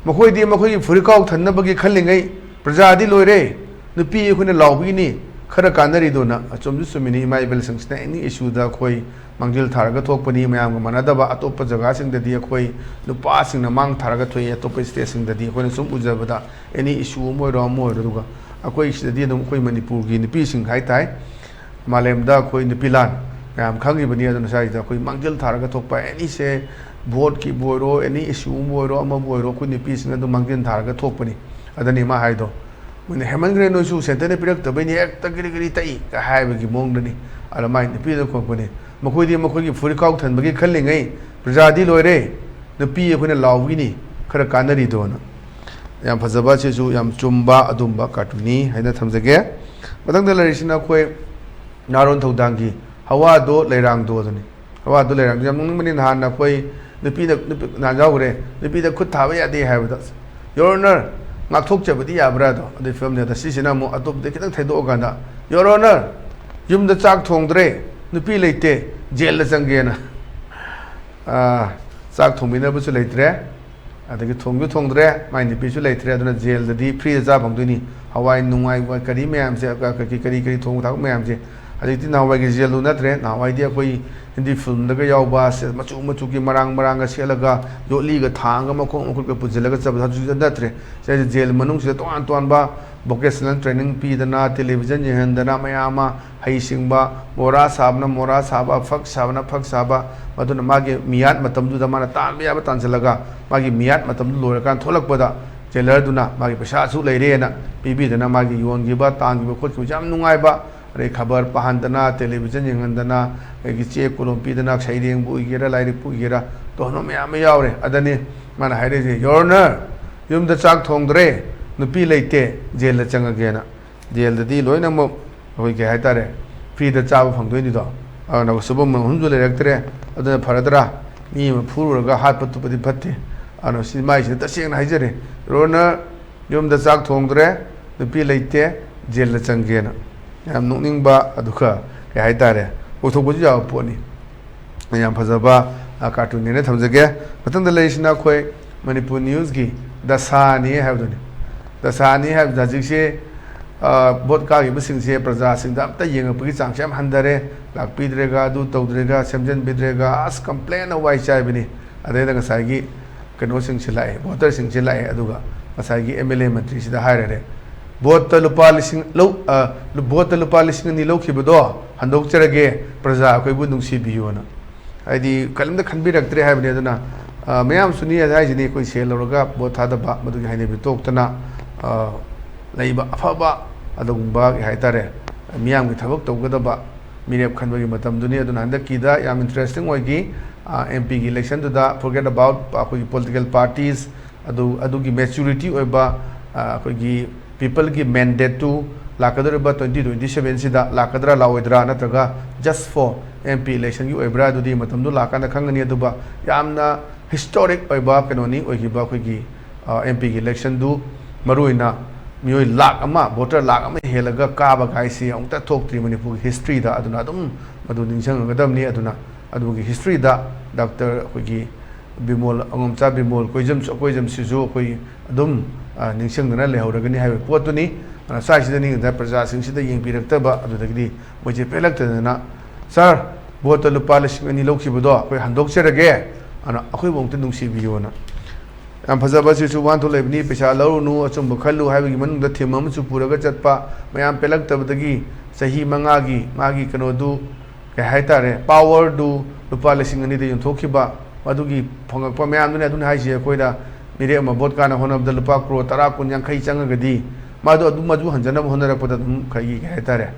"ꯃꯈꯣꯏꯗꯤ ꯃꯈꯣꯏꯒꯤ ꯐꯨꯔꯤꯠꯈꯥꯎ ꯊꯟꯅꯕꯒꯤ ꯈꯜꯂꯤꯉꯩ ꯄ꯭ꯔꯖꯥꯗꯤ ꯂꯣꯏꯔꯦ꯫ ꯅꯨꯄꯤ ꯑꯩꯈꯣꯏꯅ ꯂꯥꯎꯕꯒꯤꯅꯤ, ꯈꯔ ꯀꯥꯟꯅꯔꯤꯗꯨꯅ ꯑꯆꯨꯝꯁꯨ ꯆꯨꯝꯃꯤꯅꯤ꯫ ꯏꯃꯥ ꯏꯕꯦꯜꯁꯤꯡꯁꯤꯅ ꯑꯦꯅꯤ ꯏꯁꯨꯗ ꯑꯩꯈꯣꯏ ꯃꯥꯡꯖꯤꯜ ꯊꯥꯔꯒ ꯊꯣꯛꯄꯅꯤ꯫ ꯃꯌꯥꯝꯒ ꯃꯥꯟꯅꯗꯕ ꯑꯇꯣꯞꯄ ꯖꯒꯥꯁꯤꯡꯗꯗꯤ ꯑꯩꯈꯣꯏ ꯅꯨꯄꯥꯁꯤꯡꯅ ꯃꯥꯡ ꯊꯥꯔꯒ ꯊꯣꯛꯏ꯫ ꯑꯇꯣꯞꯄ ꯁ꯭ꯇꯦꯠꯁꯤꯡꯗꯗꯤ ꯑꯩꯈꯣꯏꯅ ꯁꯨꯝ ꯎꯖꯕꯗ ꯑꯦꯅꯤ ꯏꯁꯨ ꯑꯃ ꯑꯣꯏꯔꯣ ꯑꯃ ꯑꯣꯏꯔꯣ, ꯑꯗꯨꯒ ꯑꯩꯈꯣꯏ ꯁꯤꯗꯗꯤ ꯑꯗꯨꯝ ꯑꯩꯈꯣꯏ ꯃꯅꯤꯄꯨꯔꯒꯤ ꯅꯨꯄꯤꯁꯤꯡ ꯍꯥꯏ ꯇꯥꯏ, ꯃꯥꯂꯦꯝꯗ ꯑꯩꯈꯣꯏ ꯅꯨꯄꯤ ꯂꯥꯟ ꯃꯌꯥꯝ ꯈꯪꯉꯤꯕꯅꯤ꯫ ꯑꯗꯨꯅ ꯁ꯭ꯋꯥꯏꯁꯤꯗ ꯑꯩꯈꯣꯏ ꯃꯥꯡꯖꯤꯜ ꯊꯥꯔꯒ ꯊꯣꯛꯄ ꯑꯦꯅꯤꯁꯦ, ꯚꯣꯠꯀꯤꯕꯨ ꯑꯣꯏꯔꯣ, ꯑꯦꯅꯤ ꯏꯁꯨ ꯑꯃꯕꯨ ꯑꯣꯏꯔꯣ, ꯑꯃꯕꯨ ꯑꯣꯏꯔꯣ, ꯑꯩꯈꯣꯏ ꯅꯨꯄꯤꯁꯤꯡ ꯑꯗꯨꯝ ꯃꯥꯡꯖꯤꯜ ꯊꯥꯔꯒ ꯊꯣꯛꯄꯅꯤ꯫ ꯑꯗꯨꯅꯤ ꯃꯥ ꯍꯥꯏꯗꯣ, "ꯃꯣꯏꯅ ꯍꯦꯟꯃꯟꯈ꯭ꯔꯦ, ꯅꯣꯏꯁꯨ ꯁꯦꯟꯇꯔꯅ ꯄꯤꯔꯛꯇꯕꯩꯅꯤ, ꯍꯦꯛꯇ ꯀꯔꯤ ꯀꯔꯤ ꯇꯛꯏ" ꯀ ꯍꯥꯏꯕꯒꯤ ꯃꯑꯣꯡꯗꯅꯤ꯫ ꯑꯗ ꯃꯥꯏ ꯅꯨꯄꯤꯗ ꯈꯣꯡꯄꯅꯤ, "ꯃꯈꯣꯏꯗꯤ ꯃꯈꯣꯏꯒꯤ ꯐꯨꯔꯤꯠꯈꯥꯎ ꯊꯟꯕꯒꯤ ꯈꯜꯂꯤꯉꯩ, ꯄ꯭ꯔꯖꯥꯗꯤ ꯂꯣꯏꯔꯦ, ꯅꯨꯄꯤ ꯑꯩꯈꯣꯏꯅ ꯂꯥꯎꯕꯒꯤꯅꯤ ꯈꯔ ꯀꯥꯟꯅꯔꯤꯗꯣꯅ"꯫ ꯌꯥꯝ ꯐꯖꯕ, ꯑꯁꯤꯁꯨ ꯌꯥꯝ ꯆꯨꯝꯕ ꯑꯗꯨꯝꯕ ꯀꯥꯔꯇꯨꯟꯅꯤ ꯍꯥꯏꯅ ꯊꯝꯖꯒꯦ꯫ ꯃꯊꯪꯗ ꯂꯩꯔꯤꯁꯤꯅ ꯑꯩꯈꯣꯏ ꯅꯥꯔꯣꯟ ꯊꯧꯗꯥꯡꯒꯤ "ꯍꯋꯥꯗꯣ ꯂꯩꯔꯥꯡꯗꯣ" ꯑꯗꯨꯅꯤ꯫ "ꯍꯋꯥꯗꯣ ꯂꯩꯔꯥꯡꯗꯣ" ꯌꯥꯝ ꯅꯣꯛꯅꯤꯡꯕꯅꯤ꯫ ꯅꯍꯥꯟ ꯑꯩꯈꯣꯏ ꯅꯨꯄꯤꯅ, ꯅꯨꯄꯤ ꯅꯍꯥꯟ ꯌꯥꯎꯈ꯭ꯔꯦ, "ꯅꯨꯄꯤꯗ ꯈꯨꯠ ꯊꯥꯕ ꯌꯥꯗꯦ" ꯍꯥꯏꯕꯗ, "Your Honor, ꯉꯥꯛꯊꯣꯛꯆꯕꯗꯤ ꯌꯥꯕ꯭ꯔꯥ?" ꯑꯗꯣ ꯑꯗꯨꯏ ꯐꯤꯂꯝꯅꯦ꯫ ꯑꯗ ꯁꯤꯁꯤꯅ ꯑꯃꯨꯛ ꯑꯇꯣꯞꯄꯗ ꯈꯤꯇꯪ ꯊꯩꯗꯣꯛꯑꯀꯥꯟꯗ, "Your Honor, ꯌꯨꯝꯗ ꯆꯥꯛ ꯊꯣꯡꯗ꯭ꯔꯦ, ꯅꯨꯄꯤ ꯂꯩꯇꯦ, ꯖꯦꯜꯗ ꯆꯪꯒꯦꯅ"꯫ ꯑꯥ, ꯆꯥꯛ ꯊꯣꯡꯕꯤꯅꯕꯁꯨ ꯂꯩꯇ꯭ꯔꯦ, ꯑꯗꯒꯤ ꯊꯣꯡꯁꯨ ꯊꯣꯡꯗ꯭ꯔꯦ, ꯃꯥꯏ ꯅꯨꯄꯤꯁꯨ ꯂꯩꯇ꯭ꯔꯦ, ꯑꯗꯨꯅ ꯖꯦꯜꯗꯗꯤ ꯐ꯭ꯔꯤꯗ ꯆꯥ ꯐꯪꯗꯣꯏꯅꯤ꯫ ꯍꯋꯥꯏ ꯅꯨꯡꯋꯥꯏ ꯀꯔꯤ ꯃꯌꯥꯝꯁꯦ, ꯀꯔꯤ, ꯀꯔꯤ, ꯀꯔꯤ ꯊꯣꯡꯕ ꯊꯥꯛꯄ ꯃꯌꯥꯝꯁꯦ꯫ ꯍꯧꯖꯤꯛꯇꯤ ꯅꯍꯥꯟꯋꯥꯏꯒꯤ ꯖꯦꯜꯗꯨ ꯅꯠꯇ꯭ꯔꯦ꯫ ꯅꯍꯥꯟꯋꯥꯏꯗꯤ ꯑꯩꯈꯣꯏ ꯍꯤꯟꯗꯤ ꯐꯤꯂꯝꯗꯒ ꯌꯥꯎꯕ ꯁꯦ-, ꯃꯆꯨ ꯃꯆꯨꯒꯤ ꯃꯔꯥꯡ ꯃꯔꯥꯡꯒ ꯁꯦꯠꯂꯒ, ꯌꯣꯠꯂꯤꯒ ꯊꯥꯡꯒ ꯃꯈꯣꯡ ꯃꯈꯨꯠꯀ ꯄꯨꯁꯤꯜꯂꯒ ꯆꯠꯄꯗꯣ ꯍꯧꯖꯤꯛꯇꯤ ꯅꯠꯇ꯭ꯔꯦ꯫ ꯁꯤꯗ ꯖꯦꯜ ꯃꯅꯨꯡꯁꯤꯗ ꯇꯣꯉꯥꯟ ꯇꯣꯉꯥꯟꯕ vocational training ꯄꯤꯗꯅ, ꯇꯦꯂꯤꯚꯤꯖꯟ ꯌꯦꯡꯍꯟꯗꯅ, ꯃꯌꯥꯝ ꯑꯃ ꯍꯩꯁꯤꯡꯕ, ꯃꯣꯔꯥ ꯁꯥꯕꯅ ꯃꯣꯔꯥ ꯁꯥꯕ, ꯐꯛ ꯁꯥꯕꯅ ꯐꯛ ꯁꯥꯕ, ꯃꯗꯨꯅ ꯃꯥꯒꯤ ꯃꯤꯌꯥꯠ ꯃꯇꯝꯗꯨꯗ ꯃꯥꯅ ꯇꯥꯟꯕ ꯌꯥꯕ ꯇꯥꯟꯁꯤꯜꯂꯒ, ꯃꯥꯒꯤ ꯃꯤꯌꯥꯠ ꯃꯇꯝꯗꯨ ꯂꯣꯏꯔꯀꯥꯟꯗ ꯊꯣꯛꯂꯛꯄꯗ ꯖꯦꯂꯔꯗꯨꯅ ꯃꯥꯒꯤ ꯄꯩꯁꯥ ꯑꯁꯨꯛ ꯂꯩꯔꯦꯅ ꯄꯤꯕꯤꯗꯅ ꯃꯥꯒꯤ ꯌꯣꯟꯈꯤꯕ, ꯇꯥꯟꯈꯤꯕ ꯈꯣꯠꯈꯤꯕꯁꯨ ꯌꯥꯝ ꯅꯨꯡꯉꯥꯏꯕ, ꯑꯗꯩ ꯈꯕꯔ ꯄꯥꯍꯟꯗꯅ, ꯇꯦꯂꯤꯚꯤꯖꯟ ꯌꯦꯡꯍꯟꯗꯅ, ꯑꯗꯒꯤ ꯆꯦ ꯀꯣꯂꯣꯝ ꯄꯤꯗꯅ, ꯁꯩꯔꯦꯡꯕꯨ ꯑꯣꯏꯒꯦꯔꯥ, ꯂꯥꯏꯔꯤꯛꯄꯨ ꯑꯣꯏꯒꯦꯔꯥ, ꯇꯧꯍꯟꯕ ꯃꯌꯥꯝ ꯑꯃ ꯌꯥꯎꯔꯦ꯫ ꯑꯗꯅꯤ ꯃꯥꯅ ꯍꯥꯏꯔꯛꯏꯁꯦ, "Your Honor, ꯌꯨꯝꯗ ꯆꯥꯛ ꯊꯣꯡꯗ꯭ꯔꯦ, ꯅꯨꯄꯤ ꯂꯩꯇꯦ, ꯖꯦꯜꯗ ꯆꯪꯉꯒꯦꯅ"꯫ ꯖꯦꯜꯗꯗꯤ ꯂꯣꯏꯅꯃꯛ ꯑꯩꯈꯣꯏ ꯀꯩ ꯍꯥꯏꯇꯥꯔꯦ, ꯐ꯭ꯔꯤꯗ ꯆꯥꯕ ꯐꯪꯗꯣꯏꯅꯤꯗꯣ꯫ ꯑꯗꯨꯅ ꯁꯨꯐꯝ ꯃꯐꯝꯁꯨ ꯂꯩꯔꯛꯇ꯭ꯔꯦ꯫ ꯑꯗꯨꯅ ꯐꯔꯗ꯭ꯔꯥ? ꯃꯤ ꯑꯃ ꯐꯨꯔꯨꯔꯒ ꯍꯥꯠꯄ ꯇꯨꯞꯄꯗꯤ ꯐꯠꯇꯦ꯫ ꯑꯗꯨꯅ ꯁꯤ ꯃꯥꯏꯁꯤꯅ ꯇꯁꯦꯡꯅ ꯍꯥꯏꯖꯔꯦ, "Your Honor, ꯌꯨꯝꯗ ꯆꯥꯛ ꯊꯣꯡꯗ꯭ꯔꯦ, ꯅꯨꯄꯤ ꯂꯩꯇꯦ, ꯖꯦꯜꯗ ꯆꯪꯒꯦꯅ"꯫ ꯌꯥꯝ ꯅꯣꯛꯅꯤꯡꯕ, ꯑꯗꯨꯒ ꯀꯩ ꯍꯥꯏꯇꯥꯔꯦ, ꯑꯣꯏꯊꯣꯛꯄꯁꯨ ꯌꯥꯕ ꯄꯣꯠꯅꯤ꯫ ꯌꯥꯝ ꯐꯖꯕ, ꯑ, ꯀꯥꯔꯇꯨꯟꯅꯦꯅ ꯊꯝꯖꯒꯦ꯫ ꯃꯊꯪꯗ ꯂꯩꯔꯤꯁꯤꯅ ꯑꯩꯈꯣꯏ ꯃꯅꯤꯄꯨꯔ ꯅ꯭ꯌꯨꯁꯀꯤ "ꯗꯁꯥꯅꯤ" ꯍꯥꯏꯕꯗꯨꯅꯤ꯫ "ꯗꯁꯥꯅꯤ" ꯍꯥꯏꯕꯗ ꯍꯧꯖꯤꯛꯁꯦ, ꯚꯣꯠ ꯀꯥꯈꯤꯕꯁꯤꯡꯁꯦ ꯄ꯭ꯔꯖꯥꯁꯤꯡꯗ ꯑꯝꯇ ꯌꯦꯡꯉꯛꯄꯒꯤ ꯆꯥꯡꯁꯦ ꯌꯥꯝ ꯍꯟꯊꯔꯦ꯫ ꯂꯥꯛꯄꯤꯗ꯭ꯔꯦꯒ, ꯑꯗꯨ ꯇꯧꯗ꯭ꯔꯦꯒ, ꯁꯦꯝꯖꯤꯟꯕꯤꯗ꯭ꯔꯦꯒ, ꯑꯁ, ꯀꯝꯄ꯭ꯂꯦꯟꯅ ꯋꯥꯏ ꯆꯥꯏꯕꯅꯤ꯫ ꯑꯗꯩꯗ ꯉꯁꯥꯏꯒꯤ ꯀꯩꯅꯣꯁꯤꯡꯁꯦ ꯂꯥꯛꯑꯦ, ꯚꯣꯇꯔꯁꯤꯡꯁꯦ ꯂꯥꯛꯑꯦ, ꯑꯗꯨꯒ ꯉꯁꯥꯏꯒꯤ ꯑꯦꯝ ꯑꯦꯜ ꯑꯦ ꯃꯟꯇ꯭ꯔꯤꯁꯤꯗ ꯍꯥꯏꯔꯔꯦ, ꯚꯣꯠꯇ ꯂꯨꯄꯥ ꯂꯤꯁꯤꯡ ꯂꯧ-, ꯑ, ꯚꯣꯠꯇ ꯂꯨꯄꯥ ꯂꯤꯁꯤꯡ ꯑꯅꯤ ꯂꯧꯈꯤꯕꯗꯣ ꯍꯟꯗꯣꯛꯆꯔꯒꯦ, ꯄ꯭ꯔꯖꯥ ꯑꯩꯈꯣꯏꯕꯨ ꯅꯨꯡꯁꯤꯕꯤꯌꯨꯅ꯫ ꯍꯥꯏꯗꯤ ꯀꯔꯤꯝꯇ ꯈꯟꯕꯤꯔꯛꯇ꯭ꯔꯦ ꯍꯥꯏꯕꯅꯤ꯫ ꯑꯗꯨꯅ, ꯑ, ꯃꯌꯥꯝꯁꯨꯅꯤ ꯍꯥꯏꯁꯤꯅꯤ, ꯑꯩꯈꯣꯏ ꯁꯦꯜ ꯂꯧꯔꯒ ꯚꯣꯠ ꯊꯥꯗꯕ, ꯃꯗꯨꯒꯤ ꯍꯩꯅꯕꯤ ꯇꯣꯛꯇꯅ, ꯑ, ꯂꯩꯕ ꯑꯐꯕ, ꯑꯗꯨꯒꯨꯝꯕ ꯀꯩ ꯍꯥꯏꯇꯥꯔꯦ, ꯃꯤꯌꯥꯝꯒꯤ ꯊꯕꯛ ꯇꯧꯒꯗꯕ ꯃꯤꯔꯦꯞ ꯈꯟꯕꯒꯤ ꯃꯇꯝꯗꯨꯅꯤ꯫ ꯑꯗꯨꯅ ꯍꯟꯗꯛꯀꯤꯗ ꯌꯥꯝ ꯏꯟꯇꯔꯦꯁꯇꯤꯡ ꯑꯣꯏꯈꯤ꯫ ꯑꯦꯝ ꯄꯤꯒꯤ ꯏꯂꯦꯛꯁꯟꯗꯨꯗ, forget about ꯑꯩꯈꯣꯏꯒꯤ ꯄꯣꯂꯤꯇꯤꯀꯦꯜ ꯄꯥꯔꯇꯤꯁ, ꯑꯗꯨ, ꯑꯗꯨꯒꯤ ꯃꯦꯆꯨꯔꯤꯇꯤ ꯑꯣꯏꯕ, ꯑ, ꯑꯩꯈꯣꯏꯒꯤ ꯄꯤꯄꯜꯒꯤ ꯃꯦꯟꯗꯦꯠꯇꯨ ꯂꯥꯛꯀꯗꯧꯔꯤꯕ twenty twenty seven ꯁꯤꯗ ꯂꯥꯛꯀꯗ꯭ꯔꯥ ꯂꯥꯛꯑꯣꯏꯗ꯭ꯔꯥ, ꯅꯠꯇ꯭ꯔꯒ just for M P election ꯒꯤ ꯑꯣꯏꯕ꯭ꯔꯥ, ꯑꯗꯨꯗꯤ ꯃꯇꯝꯗꯨ ꯂꯥꯛꯀꯥꯟꯗ ꯈꯪꯒꯅꯤ꯫ ꯑꯗꯨꯕꯨ ꯌꯥꯝꯅ ꯍꯤꯁꯇꯣꯔꯤꯛ ꯑꯣꯏꯕ ꯀꯩꯅꯣꯅꯤ ꯑꯣꯏꯈꯤꯕ ꯑꯩꯈꯣꯏꯒꯤ, ꯑ, M P ꯒꯤ election ꯗꯨ꯫ ꯃꯔꯨꯑꯣꯏꯅ ꯃꯤꯑꯣꯏ ꯂꯥꯈ ꯑꯃ, ꯚꯣꯇꯔ ꯂꯥꯈ ꯑꯃ ꯍꯦꯜꯂꯒ ꯀꯥꯕ ꯍꯥꯏꯁꯤ ꯑꯃꯨꯛꯇ ꯊꯣꯛꯇ꯭ꯔꯤ ꯃꯅꯤꯄꯨꯔꯒꯤ ꯍꯤꯁꯇ꯭ꯔꯤꯗ꯫ ꯑꯗꯨꯅ ꯑꯗꯨꯝ ꯃꯗꯨ ꯅꯤꯡꯁꯤꯡꯒꯗꯕꯅꯤ꯫ ꯑꯗꯨꯅ ꯑꯗꯨꯒꯤ ꯍꯤꯁꯇ꯭ꯔꯤꯗ ꯗꯥꯛꯇꯔ ꯑꯩꯈꯣꯏꯒꯤ ꯕꯤꯃꯣꯜ, ꯑꯉꯣꯝꯆꯥ ꯕꯤꯃꯣꯜ ꯀꯣꯏꯖꯝ, ꯀꯣꯏꯖꯝꯁꯤꯁꯨ ꯑꯩꯈꯣꯏ ꯑꯗꯨꯝ, ꯑ, ꯅꯤꯡꯁꯤꯡꯗꯅ ꯂꯩꯍꯧꯔꯒꯅꯤ ꯍꯥꯏꯕ ꯄꯣꯠꯇꯨꯅꯤ꯫ ꯑꯗꯨꯅ ꯁ꯭ꯋꯥꯏꯁꯤꯗ ꯅꯤꯡꯊꯤꯅ ꯄ꯭ꯔꯖꯥꯁꯤꯡꯁꯤꯗ ꯌꯦꯡꯕꯤꯔꯛꯇꯕ, ꯑꯗꯨꯗꯒꯤꯗꯤ ꯃꯣꯏꯁꯦ ꯄꯦꯜꯂꯛꯇꯗꯅ, "ꯁꯥꯔ, ꯚꯣꯠꯇ ꯂꯨꯄꯥ ꯂꯤꯁꯤꯡ ꯑꯅꯤ ꯂꯧꯈꯤꯕꯗꯣ ꯑꯩꯈꯣꯏ ꯍꯟꯗꯣꯛꯆꯔꯒꯦ, ꯑꯗꯨꯅ ꯑꯩꯈꯣꯏꯕꯨ ꯑꯃꯨꯛꯇ ꯅꯨꯡꯁꯤꯕꯤꯌꯨꯅ"꯫ ꯌꯥꯝ ꯐꯖꯕ ꯁꯤꯁꯨ ꯋꯥꯍꯟꯊꯣꯛ ꯂꯩꯕꯅꯤ, "ꯄꯩꯁꯥ ꯂꯧꯔꯨꯅꯨ, ꯑꯆꯨꯝꯕ ꯈꯜꯂꯨ" ꯍꯥꯏꯕꯒꯤ ꯃꯅꯨꯡꯗ ꯊꯤꯝ ꯑꯃꯁꯨ ꯄꯨꯔꯒ ꯆꯠꯄ, ꯃꯌꯥꯝ ꯄꯦꯜꯂꯛꯇꯕꯗꯒꯤ ꯆꯍꯤ ꯃꯉꯥꯒꯤ ꯃꯥꯒꯤ ꯀꯩꯅꯣꯗꯨ, ꯀꯩ ꯍꯥꯏꯇꯥꯔꯦ, ꯄꯥꯋꯔꯗꯨ ꯂꯨꯄꯥ ꯂꯤꯁꯤꯡ ꯑꯅꯤꯗ ꯌꯣꯟꯊꯣꯛꯈꯤꯕ, ꯃꯗꯨꯒꯤ ꯐꯪꯉꯛꯄ ꯃꯌꯥꯝꯗꯨꯅꯤ꯫ ꯑꯗꯨꯅ ꯍꯥꯏꯁꯤ ꯑꯩꯈꯣꯏꯗ ꯃꯤꯔꯦꯞ ꯑꯃ ꯚꯣꯠ ꯀꯥꯟꯅ ꯍꯣꯠꯅꯕꯗ ꯂꯨꯄꯥ ꯀ꯭ꯔꯣꯔ ꯇꯔꯥ, ꯀꯨꯟ, ꯌꯥꯡꯈꯩ ꯆꯪꯉꯒꯗꯤ ꯃꯥꯗꯨ ꯑꯗꯨꯝ ꯃꯗꯨ ꯍꯟꯖꯅꯕ ꯍꯣꯠꯅꯔꯛꯄꯗ ꯑꯗꯨꯝ ꯀꯩꯒꯤ, ꯀꯩ ꯍꯥꯏꯇꯥꯔꯦ,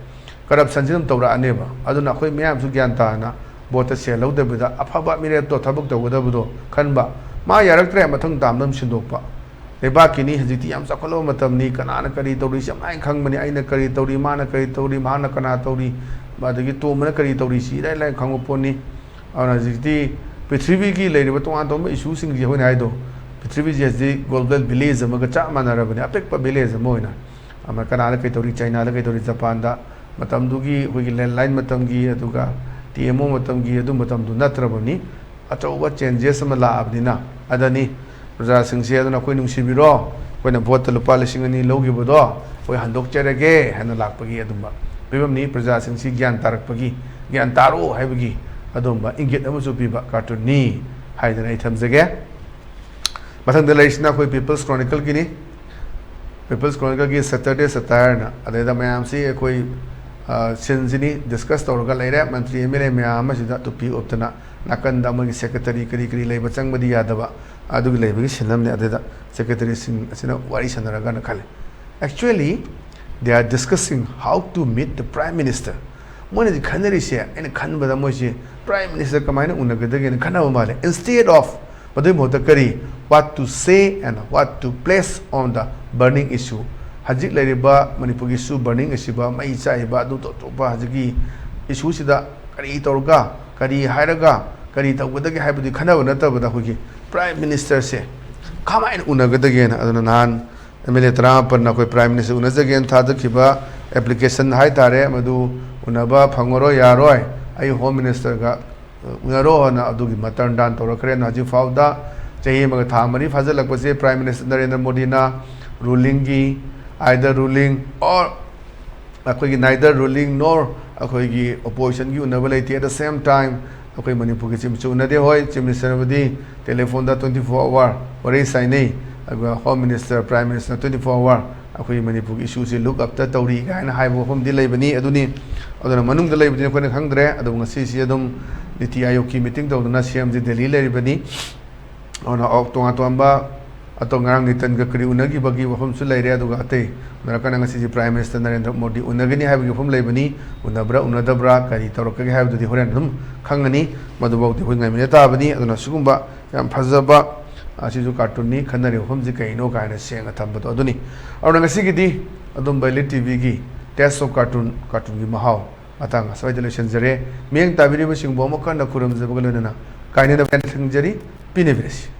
ꯀꯔꯞꯁꯟꯁꯤ ꯑꯗꯨꯝ ꯇꯧꯔꯛꯑꯅꯦꯕ꯫ ꯑꯗꯨꯅ ꯑꯩꯈꯣꯏ ꯃꯌꯥꯝꯁꯨ ꯒ꯭ꯌꯥꯟ ꯇꯥꯅ ꯚꯣꯠꯇ ꯁꯦꯜ ꯂꯧꯗꯕꯤꯗ ꯑꯐꯕ ꯃꯤꯔꯦꯞꯇꯣ ꯊꯕꯛ ꯇꯧꯒꯗꯕꯗꯣ ꯈꯟꯕ, ꯃꯥ ꯌꯥꯔꯛꯇ꯭ꯔꯦ ꯃꯊꯪ ꯇꯥꯝꯗ ꯑꯗꯨꯝ ꯁꯤꯟꯗꯣꯛꯄ꯫ ꯂꯩꯕꯥꯛꯀꯤꯅꯤ, ꯍꯧꯖꯤꯛꯇꯤ ꯌꯥꯝ ꯆꯥꯎꯈꯠꯂꯕ ꯃꯇꯝꯅꯤ, ꯀꯅꯥꯅ ꯀꯔꯤ ꯇꯧꯔꯤ ꯁꯤ ꯌꯥꯝ ꯂꯥꯏꯅ ꯈꯪꯕꯅꯤ꯫ ꯑꯩꯅ ꯀꯔꯤ ꯇꯧꯔꯤ, ꯃꯥꯅ ꯀꯔꯤ ꯇꯧꯔꯤ, ꯃꯍꯥꯛꯅ ꯀꯅꯥ ꯇꯧꯔꯤ, ꯑꯗꯒꯤ ꯇꯣꯝꯕꯅ ꯀꯔꯤ ꯇꯧꯔꯤ, ꯁꯤ ꯏꯔꯥꯏ ꯂꯥꯏꯅ ꯈꯪꯕ ꯄꯣꯠꯅꯤ꯫ ꯑꯗꯨꯅ ꯍꯧꯖꯤꯛꯇꯤ ꯄ꯭ꯔꯤꯊꯤꯕꯤꯒꯤ ꯂꯩꯔꯤꯕ ꯇꯣꯉꯥꯟ ꯇꯣꯉꯥꯟꯕ ꯏꯁꯨꯁꯤꯡꯁꯦ ꯑꯩꯈꯣꯏꯅ ꯍꯥꯏꯗꯣ, ꯄ꯭ꯔꯤꯊꯤꯕꯤꯁꯦ ꯍꯧꯖꯤꯛ ꯒ꯭ꯂꯣꯕꯦꯜ ꯚꯤꯂꯦꯖ ꯑꯃꯒ ꯆꯞ ꯃꯥꯟꯅꯔꯕꯅꯤ, ꯑꯄꯤꯛꯄ ꯚꯤꯂꯦꯖ ꯑꯃ ꯑꯣꯏꯅ꯫ ꯑꯃ ꯀꯅꯥꯗ ꯀꯩ ꯇꯧꯔꯤ, ꯆꯥꯏꯅꯥꯗ ꯀꯩ ꯇꯧꯔꯤ, ꯖꯄꯥꯟꯗ, ꯃꯇꯝꯗꯨꯒꯤ ꯑꯩꯈꯣꯏꯒꯤ ꯂꯦꯟꯂꯥꯏꯟ ꯃꯇꯝꯒꯤ, ꯑꯗꯨꯒ ꯇꯤ ꯑꯦꯝ ꯑꯣ ꯃꯇꯝꯒꯤ, ꯑꯗꯨ ꯃꯇꯝꯗꯨ ꯅꯠꯇ꯭ꯔꯕꯅꯤ꯫ ꯑꯆꯧꯕ ꯆꯦꯟꯖꯦꯁ ꯑꯃ ꯂꯥꯛꯑꯕꯅꯤꯅ꯫ ꯑꯗꯅꯤ ꯄ꯭ꯔꯖꯥꯁꯤꯡꯁꯦ, ꯑꯗꯨꯅ ꯑꯩꯈꯣꯏ ꯅꯨꯡꯁꯤꯕꯤꯔꯣ, ꯑꯩꯈꯣꯏꯅ ꯚꯣꯠꯇ ꯂꯨꯄꯥ ꯂꯤꯁꯤꯡ ꯑꯅꯤ ꯂꯧꯈꯤꯕꯗꯣ ꯑꯩꯈꯣꯏ ꯍꯟꯗꯣꯛꯆꯔꯒꯦ ꯍꯥꯏꯅ ꯂꯥꯛꯄꯒꯤ ꯑꯗꯨꯝꯕ ꯐꯤꯕꯝꯅꯤ꯫ ꯄ꯭ꯔꯖꯥꯁꯤꯡꯁꯤ ꯒ꯭ꯌꯥꯟ ꯇꯥꯔꯛꯄꯒꯤ, ꯒ꯭ꯌꯥꯟ ꯇꯥꯔꯣ ꯍꯥꯏꯕꯒꯤ ꯑꯗꯨꯝꯕ ꯏꯪꯒꯤꯠ ꯑꯃꯁꯨ ꯄꯤꯕ ꯀꯥꯔꯇꯨꯟꯅꯤ ꯍꯥꯏꯗꯅ ꯑꯩ ꯊꯝꯖꯒꯦ꯫ ꯃꯊꯪꯗ ꯂꯩꯔꯤꯁꯤꯅ ꯑꯩꯈꯣꯏ People's Chronicleꯒꯤꯅꯤ꯫ People's Chronicleꯒꯤ Saturday Satire ꯍꯥꯏꯅ, ꯑꯗꯩꯗ ꯃꯌꯥꯝꯁꯤ ꯑꯩꯈꯣꯏ ꯁꯤꯟꯁꯤꯅꯤ ꯗꯤꯁꯀꯁ ꯇꯧꯔꯒ ꯂꯩꯔꯦ꯫ ꯃꯟꯇ꯭ꯔꯤ ꯑꯦꯝ ꯑꯦꯜ ꯑꯦ ꯃꯌꯥꯝ ꯑꯃꯁꯤꯗ ꯇꯨꯄꯤ ꯎꯞꯇꯅ ꯅꯥꯀꯟꯗ ꯃꯣꯏꯒꯤ ꯁꯦꯀ꯭ꯔꯦꯇꯔꯤ ꯀꯔꯤ ꯀꯔꯤ ꯂꯩꯕ ꯆꯪꯕꯗꯤ ꯌꯥꯗꯕ ꯑꯗꯨꯒꯤ ꯂꯩꯕꯒꯤ ꯁꯤꯟ ꯑꯃꯅꯤ꯫ ꯑꯗꯨꯗ ꯁꯦꯀ꯭ꯔꯦꯇꯔꯤꯁꯤꯡ ꯑꯁꯤꯅ ꯋꯥꯔꯤ ꯁꯥꯟꯅꯔꯒꯅ ꯈꯜꯂꯤ꯫ Actually, they are discussing how to meet the Prime Minister. ꯃꯣꯏꯅꯗꯤ ꯈꯟꯅꯔꯤꯁꯦ, ꯑꯩꯅ ꯈꯟꯕꯗ ꯃꯣꯏꯁꯤ Prime Minister ꯀꯃꯥꯏꯅ ꯎꯅꯒꯗꯒꯦꯅ ꯈꯟꯅꯕ ꯃꯥꯜꯂꯦ꯫ Instead of, ꯃꯗꯨꯒꯤ ꯃꯍꯨꯠꯇ ꯀꯔꯤ, what to say and what to place on the burning issue, ꯍꯧꯖꯤꯛ ꯂꯩꯔꯤꯕ ꯃꯅꯤꯄꯨꯔꯒꯤ issue, burning issue, ꯃꯩ ꯆꯥꯛꯏꯕ, ꯑꯗꯨ ꯑꯇꯣꯞꯄ ꯍꯧꯖꯤꯛꯀꯤ issueꯁꯤꯗ ꯀꯔꯤ ꯇꯧꯔꯒ, ꯀꯔꯤ ꯍꯥꯏꯔꯒ, ꯀꯔꯤ ꯇꯧꯒꯗꯒꯦ ꯍꯥꯏꯕꯗꯨ ꯈꯟꯅꯕ ꯅꯠꯇꯕꯗ ꯑꯩꯈꯣꯏꯒꯤ Prime Ministerꯁꯦ ꯀꯃꯥꯏꯅ ꯎꯅꯒꯗꯒꯦꯅ꯫ ꯑꯗꯨꯅ ꯅꯍꯥꯟ ꯑꯦꯝ ꯑꯦꯜ ꯑꯦ ꯇꯔꯥꯃꯥꯄꯟꯅ ꯑꯩꯈꯣꯏ Prime Minister ꯎꯅꯖꯒꯦꯅ ꯊꯥꯖꯈꯤꯕ application ꯍꯥꯏ ꯇꯥꯔꯦ, ꯃꯗꯨ ꯎꯅꯕ ꯐꯪꯉꯔꯣꯏ, ꯌꯥꯔꯣꯏ, ꯑꯩ Home Ministerꯒ ꯎꯅꯔꯣꯅ ꯑꯗꯨꯒꯤ ꯃꯇꯔ ꯗꯥꯟ ꯇꯧꯔꯛꯈ꯭ꯔꯦ꯫ ꯑꯗꯨꯅ ꯍꯧꯖꯤꯛ ꯐꯥꯎꯗ ꯆꯍꯤ ꯑꯃꯒ ꯊꯥ ꯃꯔꯤ ꯐꯥꯖꯤꯜꯂꯛꯄꯁꯦ Prime Minister ꯅꯔꯦꯟꯗ꯭ꯔ ꯃꯣꯗꯤꯅ rulingꯒꯤ, either ruling or ꯑꯩꯈꯣꯏꯒꯤ neither ruling nor ꯑꯩꯈꯣꯏꯒꯤ oppositionꯒꯤ ꯎꯅꯕ ꯂꯩꯇꯦ꯫ At the same time, ꯑꯩꯈꯣꯏ ꯃꯅꯤꯄꯨꯔꯒꯤ Chief Minister ꯎꯅꯗꯦ꯫ ꯍꯣꯏ, Chief Ministerꯕꯨꯗꯤ telephone ꯗ twenty four hour ꯋꯥꯔꯤ ꯁꯥꯏꯅꯩ, ꯑꯗꯨꯒ Home Minister, Prime Ministerꯅ twenty four hour ꯑꯩꯈꯣꯏ ꯃꯅꯤꯄꯨꯔꯒꯤ issueꯁꯤ look after ꯇꯧꯔꯤ ꯀꯥꯏꯅ ꯍꯥꯏꯕ ꯋꯥꯐꯝꯗꯤ ꯂꯩꯕꯅꯤ꯫ ꯑꯗꯨꯅꯤ, ꯑꯗꯨꯅ ꯃꯅꯨꯡꯗ ꯂꯩꯕꯗꯤ ꯑꯩꯈꯣꯏꯅ ꯈꯪꯗ꯭ꯔꯦ꯫ ꯑꯗꯨꯕꯨ ꯉꯁꯤꯁꯤ ꯑꯗꯨꯝ ꯅꯤꯇꯤ ꯑꯥꯌꯣꯒꯀꯤ meeting ꯇꯧꯗꯨꯅ ꯁꯤ ꯑꯦꯝꯁꯤ ꯗꯦꯜꯂꯤ ꯂꯩꯔꯤꯕꯅꯤ꯫ ꯑꯗꯨꯅ ꯑꯣ-, ꯇꯣꯉꯥꯟ ꯇꯣꯉꯥꯟꯕ ꯑꯇꯣꯞ ꯉꯔꯥꯡ ꯅꯤꯇꯟ ꯒꯗꯀꯔꯤ ꯎꯅꯈꯤꯕꯒꯤ ꯋꯥꯐꯝꯁꯨ ꯂꯩꯔꯦ꯫ ꯑꯗꯨꯒ ꯑꯇꯩ ꯎꯅꯔꯀꯥꯟꯗ ꯉꯁꯤꯁꯤ Prime Minister ꯅꯔꯦꯟꯗ꯭ꯔ ꯃꯣꯗꯤ ꯎꯅꯒꯅꯤ ꯍꯥꯏꯕꯒꯤ ꯋꯥꯐꯝ ꯂꯩꯕꯅꯤ꯫ ꯎꯅꯕ꯭ꯔꯥ ꯎꯅꯗꯕ꯭ꯔꯥ, ꯀꯔꯤ ꯇꯧꯔꯛꯀꯒꯦ ꯍꯥꯏꯕꯗꯨꯗꯤ ꯍꯣꯔꯦꯟ ꯑꯗꯨꯝ ꯈꯪꯒꯅꯤ꯫ ꯃꯗꯨꯐꯥꯎꯗꯤ ꯑꯩꯈꯣꯏ ꯉꯥꯏꯃꯤꯟꯅ ꯇꯥꯕꯅꯤ꯫ ꯑꯗꯨꯅ ꯁꯤꯒꯨꯝꯕ ꯌꯥꯝ ꯐꯖꯕ, ꯑꯁꯤꯁꯨ ꯀꯥꯔꯇꯨꯟꯅꯤ, ꯈꯟꯅꯔꯤꯕ ꯋꯥꯐꯝꯁꯤ ꯀꯩꯅꯣ ꯀꯥꯏꯅ ꯁꯦꯡꯅ ꯊꯝꯕꯗꯣ ꯑꯗꯨꯅꯤ꯫ ꯑꯗꯨꯅ ꯉꯁꯤꯒꯤꯗꯤ ꯑꯗꯨꯝ ꯕꯦꯂꯤ ꯇꯤꯚꯤꯒꯤ Taste of Cartoon, ꯀꯥꯔꯇꯨꯟꯒꯤ ꯃꯍꯥꯎ ꯃꯇꯥꯡ ꯑꯁ꯭ꯋꯥꯏꯗ ꯂꯣꯏꯁꯤꯟꯖꯔꯦ꯫ ꯃꯤꯠꯌꯦꯡ ꯇꯥꯕꯤꯔꯤꯕꯁꯤꯡꯕꯨ ꯑꯃꯨꯛ ꯍꯟꯅ ꯈꯨꯔꯨꯝꯖꯕꯒ ꯂꯣꯏꯅꯅ ꯀꯥꯏꯅꯅꯕ ꯊꯤꯡꯖꯔꯤ꯫ ꯄꯤꯅꯕꯤꯔꯁꯤ꯫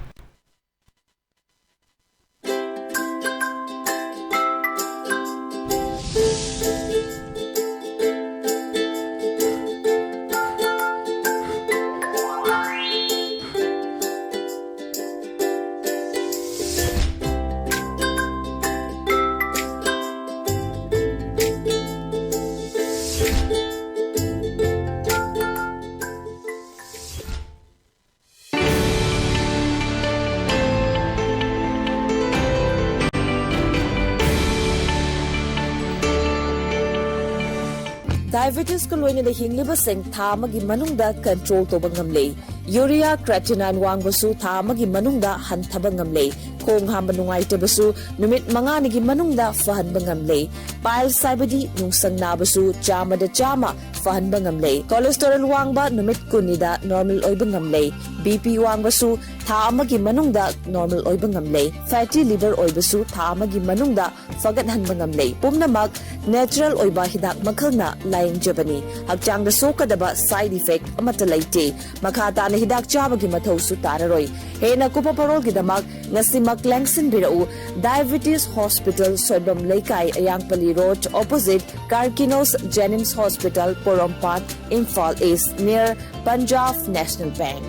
Diabetesꯀ ꯂꯣꯏꯅꯅ ꯍꯤꯡꯂꯤꯕꯁꯤꯡ ꯊꯥ ꯑꯃꯒꯤ ꯃꯅꯨꯡꯗ control ꯇꯧꯕ ꯉꯝꯂꯦ꯫ Urea creatinine ꯋꯥꯡꯕꯁꯨ ꯊꯥ ꯑꯃꯒꯤ ꯃꯅꯨꯡꯗ ꯍꯟꯊꯕ ꯉꯝꯂꯦ꯫ ꯈꯣꯡ ꯍꯥꯝꯕ ꯅꯨꯡꯉꯥꯏꯇꯕꯁꯨ ꯅꯨꯃꯤꯠ ꯃꯉꯥꯅꯤꯒꯤ ꯃꯅꯨꯡꯗ ꯐꯍꯟꯕ ꯉꯝꯂꯦ꯫ Piles ꯍꯥꯏꯕꯗꯤ ꯅꯨꯡꯁꯪ ꯅꯥꯕꯁꯨ ꯆꯥꯝꯃꯗ ꯆꯥꯝꯃ ꯐꯍꯟꯕ ꯉꯝꯂꯦ꯫ Cholesterol ꯋꯥꯡꯕ ꯅꯨꯃꯤꯠ ꯀꯨꯟꯅꯤꯗ normal ꯑꯣꯏꯕ ꯉꯝꯂꯦ꯫ BP ꯋꯥꯡꯕꯁꯨ ꯊꯥ ꯑꯃꯒꯤ ꯃꯅꯨꯡꯗ normal ꯑꯣꯏꯕ ꯉꯝꯂꯦ꯫ Fatty liver ꯑꯣꯏꯕꯁꯨ ꯊꯥ ꯑꯃꯒꯤ ꯃꯅꯨꯡꯗ ꯐꯒꯠꯍꯟꯕ ꯉꯝꯂꯦ꯫ ꯄꯨꯝꯅꯃꯛ natural ꯑꯣꯏꯕ ꯍꯤꯗꯥꯛ ꯃꯈꯜꯅ ꯂꯥꯌꯦꯡꯖꯕꯅꯤ꯫ ꯍꯛꯆꯥꯡꯗ ꯁꯣꯛꯀꯗꯕ side effect ꯑꯃꯠꯇ ꯂꯩꯇꯦ꯫ ꯃꯈꯥ ꯇꯥꯅ ꯍꯤꯗꯥꯛ ꯆꯥꯕꯒꯤ ꯃꯊꯧꯁꯨ ꯇꯥꯔꯔꯣꯏ꯫ ꯍꯦꯟꯅ ꯀꯨꯞꯄ ꯄꯔꯣꯜꯒꯤꯗꯃꯛ ꯉꯁꯤꯃꯛ ꯂꯦꯡꯁꯤꯟꯕꯤꯔꯛꯎ꯫ Diabetes Hospital, ꯁꯣꯏꯕꯝ ꯂꯩꯀꯥꯏ, ꯑꯌꯥꯡꯄꯜꯂꯤ Road, opposite Karkinos Jenims Hospital, ꯄꯣꯔꯣꯝꯄꯥꯠ, Imphal East, near Punjab National Bank꯫